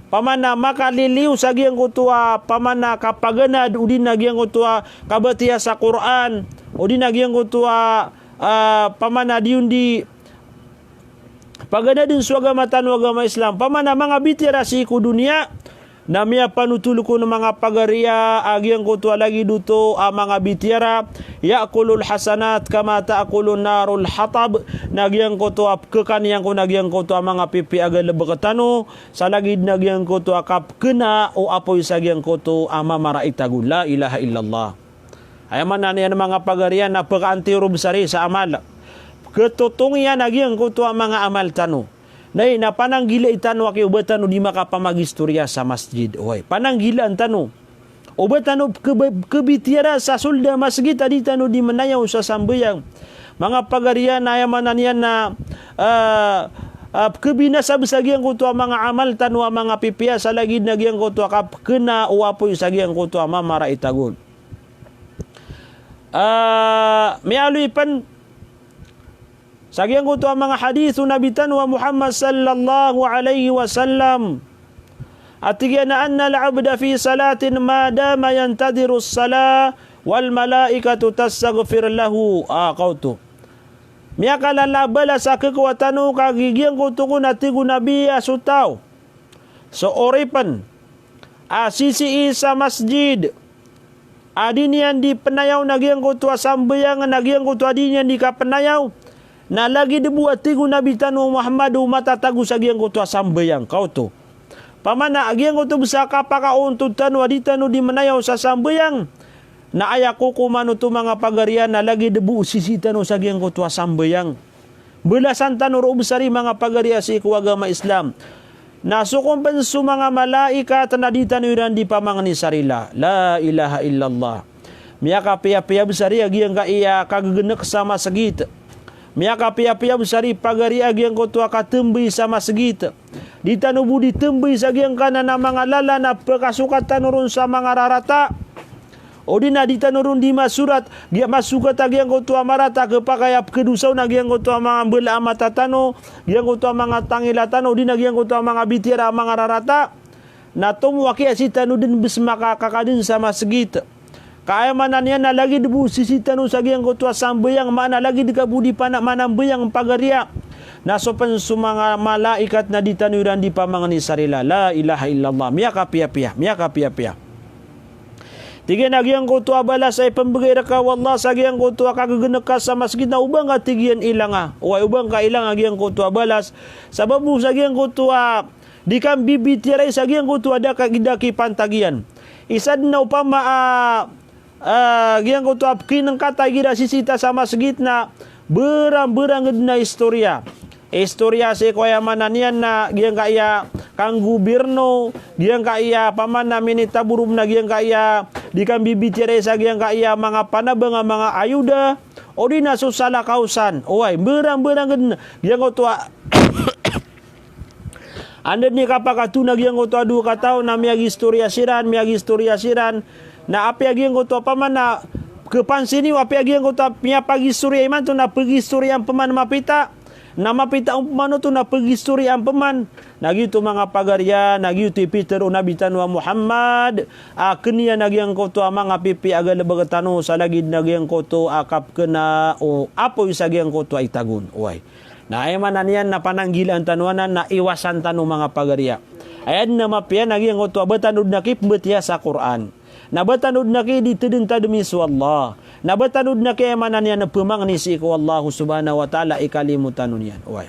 pamana makaliliyo sa giyangkoto a pamana kapaganad, odi na giyangkoto a kabatiya sa Qur'an, odi na giyangkoto a, a, pamana di on di Paganadn so agama tano a agama Islam. Pamana manga bitiyara sii ko doniya, na miyapanotol kon manga pagariya a giyangkoto a lagid oto a manga bitiyara, ya'kulul hasanat kama ta'kulun narul hatab, na giyangkoto a pkhakan iyan kon a giyangkoto a manga pipiya a galbk tano, sa lagid na giyangkoto a kapkhna o apoy sa giyangkoto a mamarait ago. La ilaha illallah. Aya maana niyan manga pagariya na pkaanti ron bs ari sa amal. Pkhatotong iyan a giyangkoto a manga amal tano. Na aya na pananggilai tano aki o ba tano di makapamagistoriya sa masjid. Oway, pananggilaan tano. O ba tano pkha-, pkhabitiyara sa sold a masgit a di tano di manayaw sa sambayang. Manga pagariya na aya maana niyan na, ah, ah, pkhabinasa bs a giyangkoto a manga amal tano a manga pipiya sa lagid na giyangkoto a kapkhna o apoy sa giyangkoto a mamarait ago. Ah, miyaaloy pn sa giyangkoto a manga hadith o Nabi tano a Muhammad sallallahu alaihi wasallam. A tig iyan a, "Annal abda fi salatin ma dama yantadhirus salah wal malaikatu tastaghfir lahu." Ah, kaoto. Miyakalala a balas a khakowa tano ka giyangkoto kon a tig o Nabi a so taw so oripn a sisii sa masjid a di niyan di pnayaw na giyangkoto a sambayang, na giyangkoto a di niyan di kapnayaw, na lagid bo a tig o Nabi tano Muhammad o matatago sa giyangkoto a sambayang. Kaoto. Pamana a giyangkoto bs a kapakaontod tano a di tano di manayaw sa sambayang, na aya kokoman oto manga pagariya na lagid bo o sisii tano sa giyangkoto a sambayang. Balasan tano roo bs ari manga pagariya sii ko agama Islam. Na sokon pn so manga malaikat na di tano iran di pamangni sa rila. La ilaha illallah. Miyakapiyapiya bs ari a giyangkaya kaggnk sa masgit. Miyakapiyapiya bs ari pagariya a giyangkoto a katmbay sa masgit. Di tano bo di tmbay sa giyangkanan a manga lalan a pkasokat tano ron sa manga rarata. O di na di tano ron di masorat, giya masokat a giyangkoto a marata, khapakay a pkhadosa on a giyangkoto a manga mbala a mata tano, giyangkoto a manga tangila tano, o di na giyangkoto a manga bitiyara a manga rarata. Na tomo a kiyasi tano dn bs makakakadn sa masgit. Ka aya maana niyan na lagid bo sisii tano sa giyangkoto a sambayang, maana lagid ka bo di pana-, manambayang pagariya. Na so pn so manga malaikat na di tano iran di pamangni sa rila. La ilaha illallah. Miyakapiyapiya, miyakapiyapiya. Tig iyan a giyangkoto a balas a ipmbgay rka o Allah sa giyangkoto a kaggnk ka sa masgit na o ba ngka tig iyan ilanga. Oway, o ba ngka ilanga giyangkoto a balas. Sabap bo sa giyangkoto a di kambibitiyarai sa giyangkoto a da ka, da kipantag iyan. Isa dn a opama a, a, giyangkoto a pkinngkata igira sisii ta sa masgit na berang-berang dn a istoriya. Istoriya sii ko aya maana niyan na giyangkaya kanggobirno, giyangkaya pamana minitaborom na giyangkaya di kambibitiyarai sa giyangkaya manga panabang a manga ayuda, o di na so salakaw san. Oway, berang-berang dn giyangkoto a anda dn i kapakatona giyangkoto a dowa kataw na miyagistoriya siran, miyagistoriya siran. Na apiya giyangkoto a pamana khapansin iyo, apiya giyangkoto a miyapagistoriya imanto na pagistoriyaan pman mapita. Na mapita on pman oto na pagistoriyaan pman. Na giyoto manga pagariya, na giyoto i pitharo o Nabi tano a Muhammad a kniyan a giyangkoto a manga pipiya a galbk tano sa lagid na giyangkoto a kapkna o apoy sa giyangkoto a itagon. Oway. Na aya maana niyan na pananggilaan tano anan na iwasan tano manga pagariya. Aya dn a mapiya na giyangkoto a ba tano dn aki pmbatiya sa Qur'an. Na ba tano dn aki di tadntadmi so Allah. Na ba tano dn aki aya maana niyan na pmangni sii ko Allah subhanahu wa ta'ala i kalimo tano niyan. Oway.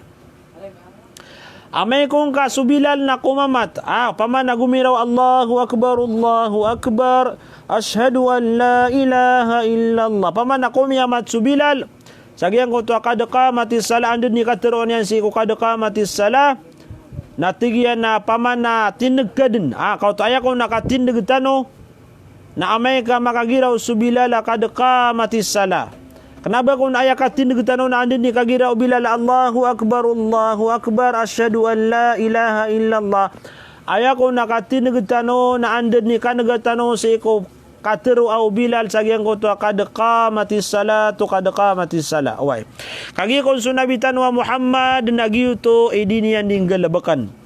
Amay ko ngka so Bilal na komamat. Ah, pamana gomiraw, "Allahu Akbar, Allahu Akbar. Ashhadu an la ilaha illallah." Pamana komiyamat so Bilal sa giyangkoto a qad qamatis salah, anda dn i katharoa niyan sii ko qad qamatis salah. Na tig iyan a pamana tindg ka dn. Ah, kaoto aya kon a katindg tano. Na amay ka makagiraw so Bilal a qad qamatis salah. Kna ba kon aya katindg tano na anda dn i kagiraw o Bilal a Allahu Akbar, Allahu Akbar, ashhadu an la ilaha illallah. Aya kon a katindg tano na anda dn i kan'ga tano sii ko katharo o Bilal sa giyangkoto a qad qamatis salah, to qad qamatis salah. Oway. Kagiya kon so Nabi tano a Muhammad na giyoto i di niyan di nggalbkn.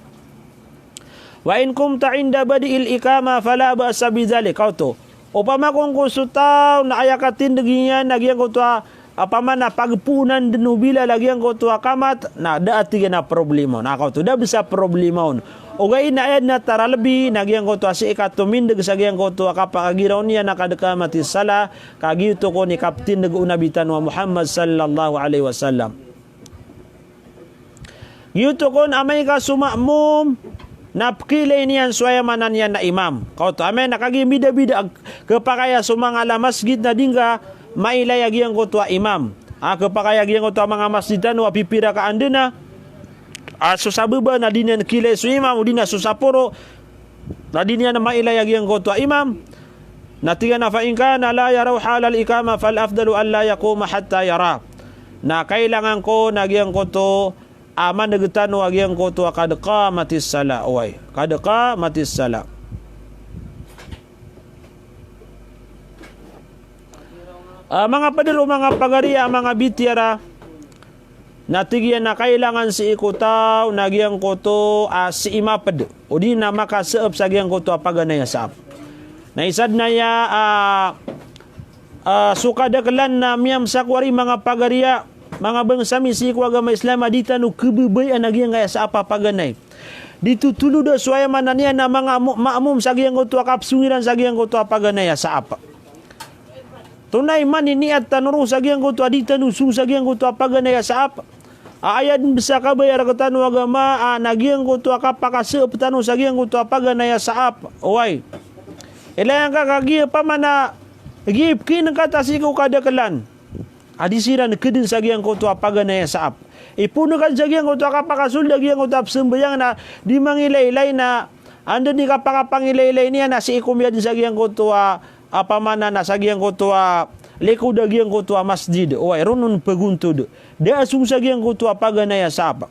Wa in qumta inda bad'il iqamah fala ba'sa bidhalik. Kaoto. Opama kon ko so taw na aya katindg iyan na giyangkoto a, opama na pagpoonan den o bilal a giyangkoto a kamat, na da a tig iyan a problema on. Na kaoto, da bes a problema on. Ogaid na aya den a taralbi, na giyangkoto a sii ka tomindeg sa giyangkoto a kapakagiraw niyan a qad qamatis salah, ka giyoto kon i kaptindeg o Nabi tano a Muhammad sallallahu alaihi wasallam. Giyoto kon amay ka so ma'mum na pkiilay niyan so aya maana niyan na imam. Kaoto, amay na kagiya mbidabida a kepakay a so manga ala masjid na di ngka mailay a giyangkoto a imam. A kepakay a giyangkoto a manga masjid tano a pipira ka anda na, a so sababa na di niyan kiilay so imam, odi na so saporo, na di niyan mailay a giyangkoto a imam. Na tig iyan a fa in kana la yaraw halal iqamah fal afdalu an la yaquma hatta yara. Na kailangan ko na giyangkoto a maneg tano a giyangkoto a qad qamatis salah. Oway, qad qamatis salah. A, manga peder o manga pagariya, manga bitiyara, na tig iyan a kailangan sii ko taw na giyangkoto a sii maped, odi na makaseep sa giyangkoto a paganay a saap. Na isa den aya a, a, so kadaklan na miyamsak wari manga pagariya, manga bangsa mi sii ko agama Islam a di tano kebebayaan a giyangkaya saap a paganay. Di totolod a so aya maana niyan na manga mo-, ma'mum sa giyangkoto a kapsong iran sa giyangkoto a paganay a saap. Tonaa i maniniyat tano ron sa giyangkoto a di tano song sa giyangkoto a paganay a saap. A aya den bes a kabaya rektano a agama, a, na giyangkoto a kapakaseep tano sa giyangkoto a paganay a saap. Oway. Ilay angka kagiya opama na giya ipkinengkat a sii ko kadaklan a di siran keden sa giyangkoto a paganay a saap. Ipoon ka den sa giyangkoto a kapakasold a giyangkoto a pesambayang na di mangilaylay na anda den i kapakapangilaylay niyan na sii ko miyad sa giyangkoto a, opama na sa giyangkoto a likod a giyangkoto a masjid. Oway, ron on pegontod. Da a song sa giyangkoto a paganay a saap.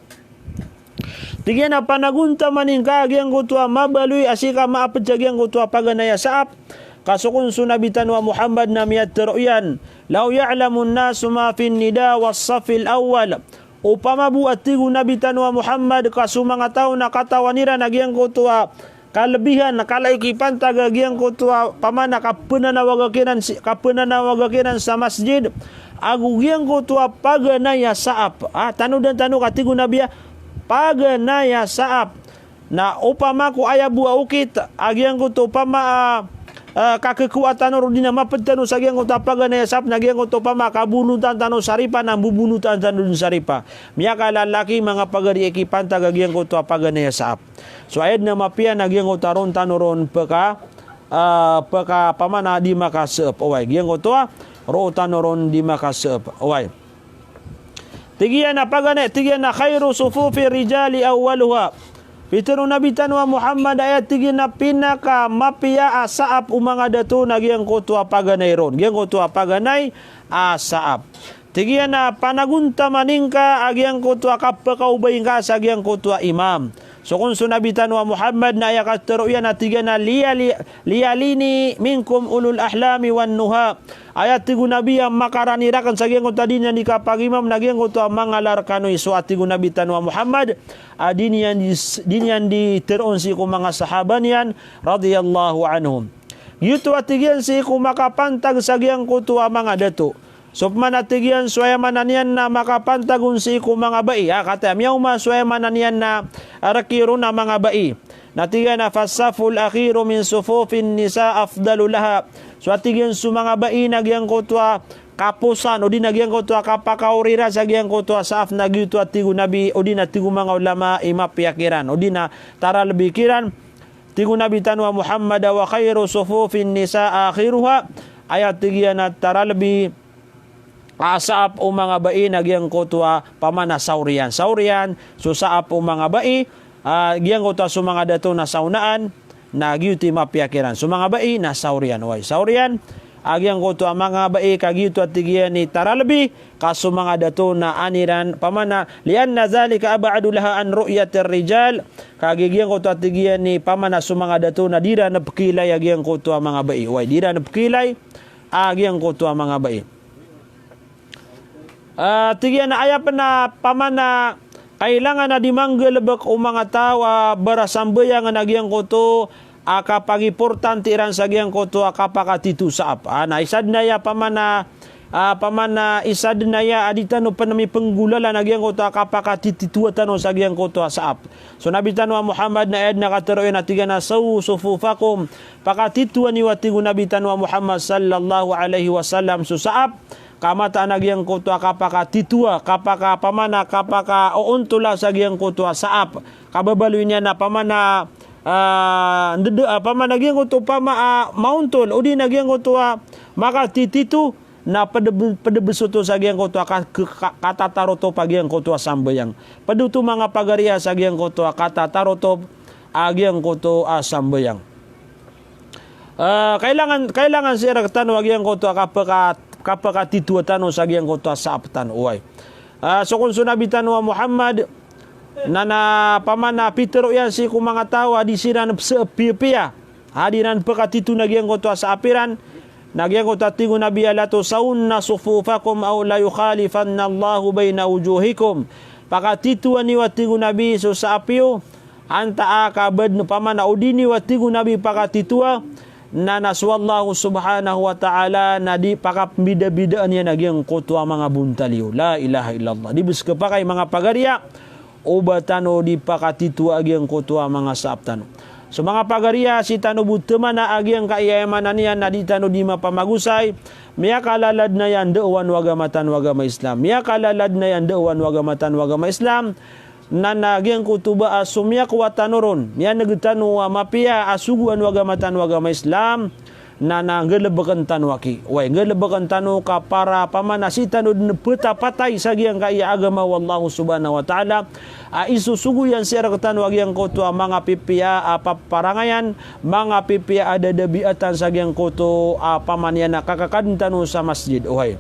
Tig iyan a panagontaman ingka a giyangkoto a mabaloy a sii ka maaped sa giyangkoto a paganay a saap. Ka so kon so Nabi tano a Muhammad na miyatharo iyan, "Law ya'lamun nasu ma fin nida was safil awwal." Opama bo a tig o Nabi tano a Muhammad ka so manga taw na katawan iran a giyangkoto a kalebihan, kala i kipantag a giyangkoto a opama na kapenanawaga kiran si, kapenanawaga kiran sa masjid, ago giyangkoto a paganay a saap. A, tanodan tano ka tig o Nabi a paganay a saap. Na opama ko aya bo a okit a giyangkoto opama a, a, kakekowa tano ron odi na maped tano sa giyangkoto a paganay a saap na giyangkoto opama a kabonotan tano sa ripa na mbobonotan tano den sa ripa. Miyakalalaki manga pagari a kipantag a giyangkoto a paganay a saap. So aya den a mapiya na giyangkoto a ron tano ron peka, a, peka opama na di makaseep. Oway, giyangkoto a ron tano ron di makaseep. Oway. Tig iyan a paganay, tig iyan a khairu sufufi rijali awwaluha. Pitharo o Nabi tano a Muhammad a aya tig iyan a pinakamapiya a saap o manga dato na giyangkoto a paganay ron. Giyangkoto a paganay a saap. Tig iyan a panagontaman ingka a giyangkoto a kapakaobay ingka sa giyangkoto a imam. So kon so Nabi tano a Muhammad na aya katharo iyan a tig iyan a liyali-, liyalini minkum ulul ahlami wan nuha. Aya tig o Nabi a makarani raken sa giyangkoto a di niyan di kapagimam na giyangkoto a manga larkanoy. So a tig o Nabi tano a Muhammad a di niyan di, di niyan di tharoon sii ko manga sahaba niyan radiyallahu anhum. Giyoto a tig iyan sii ko makapantag sa giyangkoto a manga dato. So pman a tig iyan so aya maana niyan na makapantag on sii ko manga bai. A, kataya miyaoma so aya maana niyan na reki ron a manga bai. Na tig iyan a fasaful akhiru min sufufin nisa afdalu laha. So a tig iyan so manga bai na giyangkoto a kaposan, odi na giyangkoto a kapakaori iran sa giyangkoto a saap na giyoto a tig o Nabi, odi na tig o manga ulama i mapiya kiran, odi na taralbi kiran. Tig o Nabi tano a Muhammad a wa khairu sufufin nisa akhiruha. Aya tig iyan a taralbi a saap o manga bai na giyangkoto a opama na saoriyan. Saoriyan so saap o manga bai, a, giyangkoto a so manga dato na saonaan, na giyoto i mapiya kiran. So manga bai na saoriyan. Oway, saoriyan a giyangkoto a manga bai ka giyoto a tig iyan i taralbi, ka so manga dato na an iran, opama na, lianna dhalika ab'adu laha an ru'yatir rijal, ka gi-, giyangkoto a tig iyan i opama na so manga dato na di iran pkiilay a giyangkoto a manga bai. Oway, di iran pkiilay a giyangkoto a manga bai. A, tig iyan a aya pen a opama na kailangan a di manggalebek o manga taw a barasambayang na giyangkoto a kapagimportante iran sa giyangkoto a kapakatito saap. A, na isa den aya opama na a, pamana isa den aya a di tano pen mipenggolalan a giyangkoto a kapakatititoa tano sa giyangkoto a saap. So Nabi tano a Muhammad na aya den a katero iyan a tig iyan a sawu sufufakum, pakatitoa niyo a tig o Nabi tano a Muhammad sallallahu alaihi wasallam so saap, ka mataan a giyangkoto a kapakatitoa, kapaka pamana, kapakaoontola sa giyangkoto a saap. Kababaloy niyan a pamana, a, ndede, a, pamana giyangkoto pama, a, maontol, odi na giyangkoto a makatitito, na pedeb-, pedebes oto sa giyangkoto a ka-, ka-, ka-, katatarotop a giyangkoto a sambayang. Ped oto manga pagariya sa giyangkoto a katatarotop a giyangkoto a sambayang. A, kailangan, kailangan sii rektano a giyangkoto a kapaka-, kapakatitoa tano sa giyangkoto a saap tano. Oway. A, so kon so Nabi tano a Muhammad, na, na pamana pitero iyan sii ko manga taw a di siran pse-, piyapiya. A di iran pekatito na giyangkoto a saap iran, na giyangkoto a tig o Nabi a la tusawwunna sufufakum aw la yukhalifanna Allahu baina wujuhikum. Pakatitoa niyo a tig o Nabi so saap iyo, antaa ka bed pamana odi niyo a tig o Nabi pakatitoa, na, na so Allah subhanahu wa ta'ala na di pakapembidabidaan iyan a giyangkoto a manga bontal iyo. La ilaha illallah. Di bes kepakay manga pagariya o ba tano di pakatitoa a giyangkoto a manga saap tano. So manga pagariya, sii tano bo temana a giyangkaya aya maana niyan na di tano di mapamagosay, miyakalaladnaya ndao o agama tano a agama Islam. Miyakalaladnaya ndao o agama tano a agama Islam. Na, na giyangkoto ba a so miyakowa tano ron, miyaneg tano a mapiya a sogoan o agama tano a agama Islam, na, na nggalebeken tano aki. Oway, nggalebeken tano ka para pamana sii tano den petapatay sa giyangkaya agama o Allah subhanahu wa ta'ala a isosogo iyan sii rektano a giyangkoto a manga pipiya a paparangayan, manga pipiya a dadabiatan sa giyangkoto a pamana iyan a kakakaden tano sa masjid. Oway.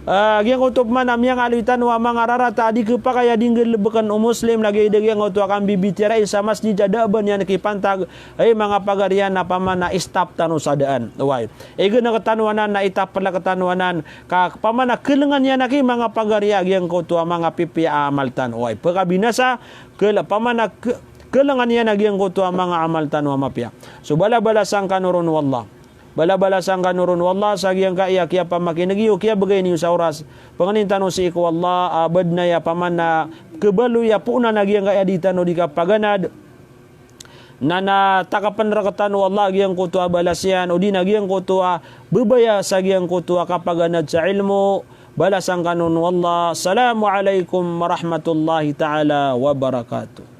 A, giyangkoto pamana miyangaloy tano a manga rarata a di kepakay a di nggalebeken o Muslim, lagid a giyangkoto a kambibitiyarai sa masjid a da a ba niyan kipantag, hay manga pagariya, na pamana istap tano sa daan. Oway. Igenek tano anan, na itapelek tano anan, ka pamana kelengan iyan aki manga pagariya a giyangkoto a manga pipiya a amal tano. Oway. Pekabinasa, kele-, pamana ke-, kelengan iyan a giyangkoto a manga amal tano a mapiya. So balabalasan kano ron o Allah. Balabalasan kano ron o Allah sa giyangkaya kiyapamakineg iyo, kiyabegay niyo sa oras. Pengenin tano sii ko Allah a bed na aya pamana kebaloy a poon a giyangkaya di tano di kapaganad. Na, na takapen rektano o Allah a giyangkoto a balas iyan, odi na giyangkoto a bebaya sa giyangkoto a kapaganad sa ilmo. Balasan kano ron o Allah. Assalamu alaikum warahmatullahi ta'ala wabarakatuh.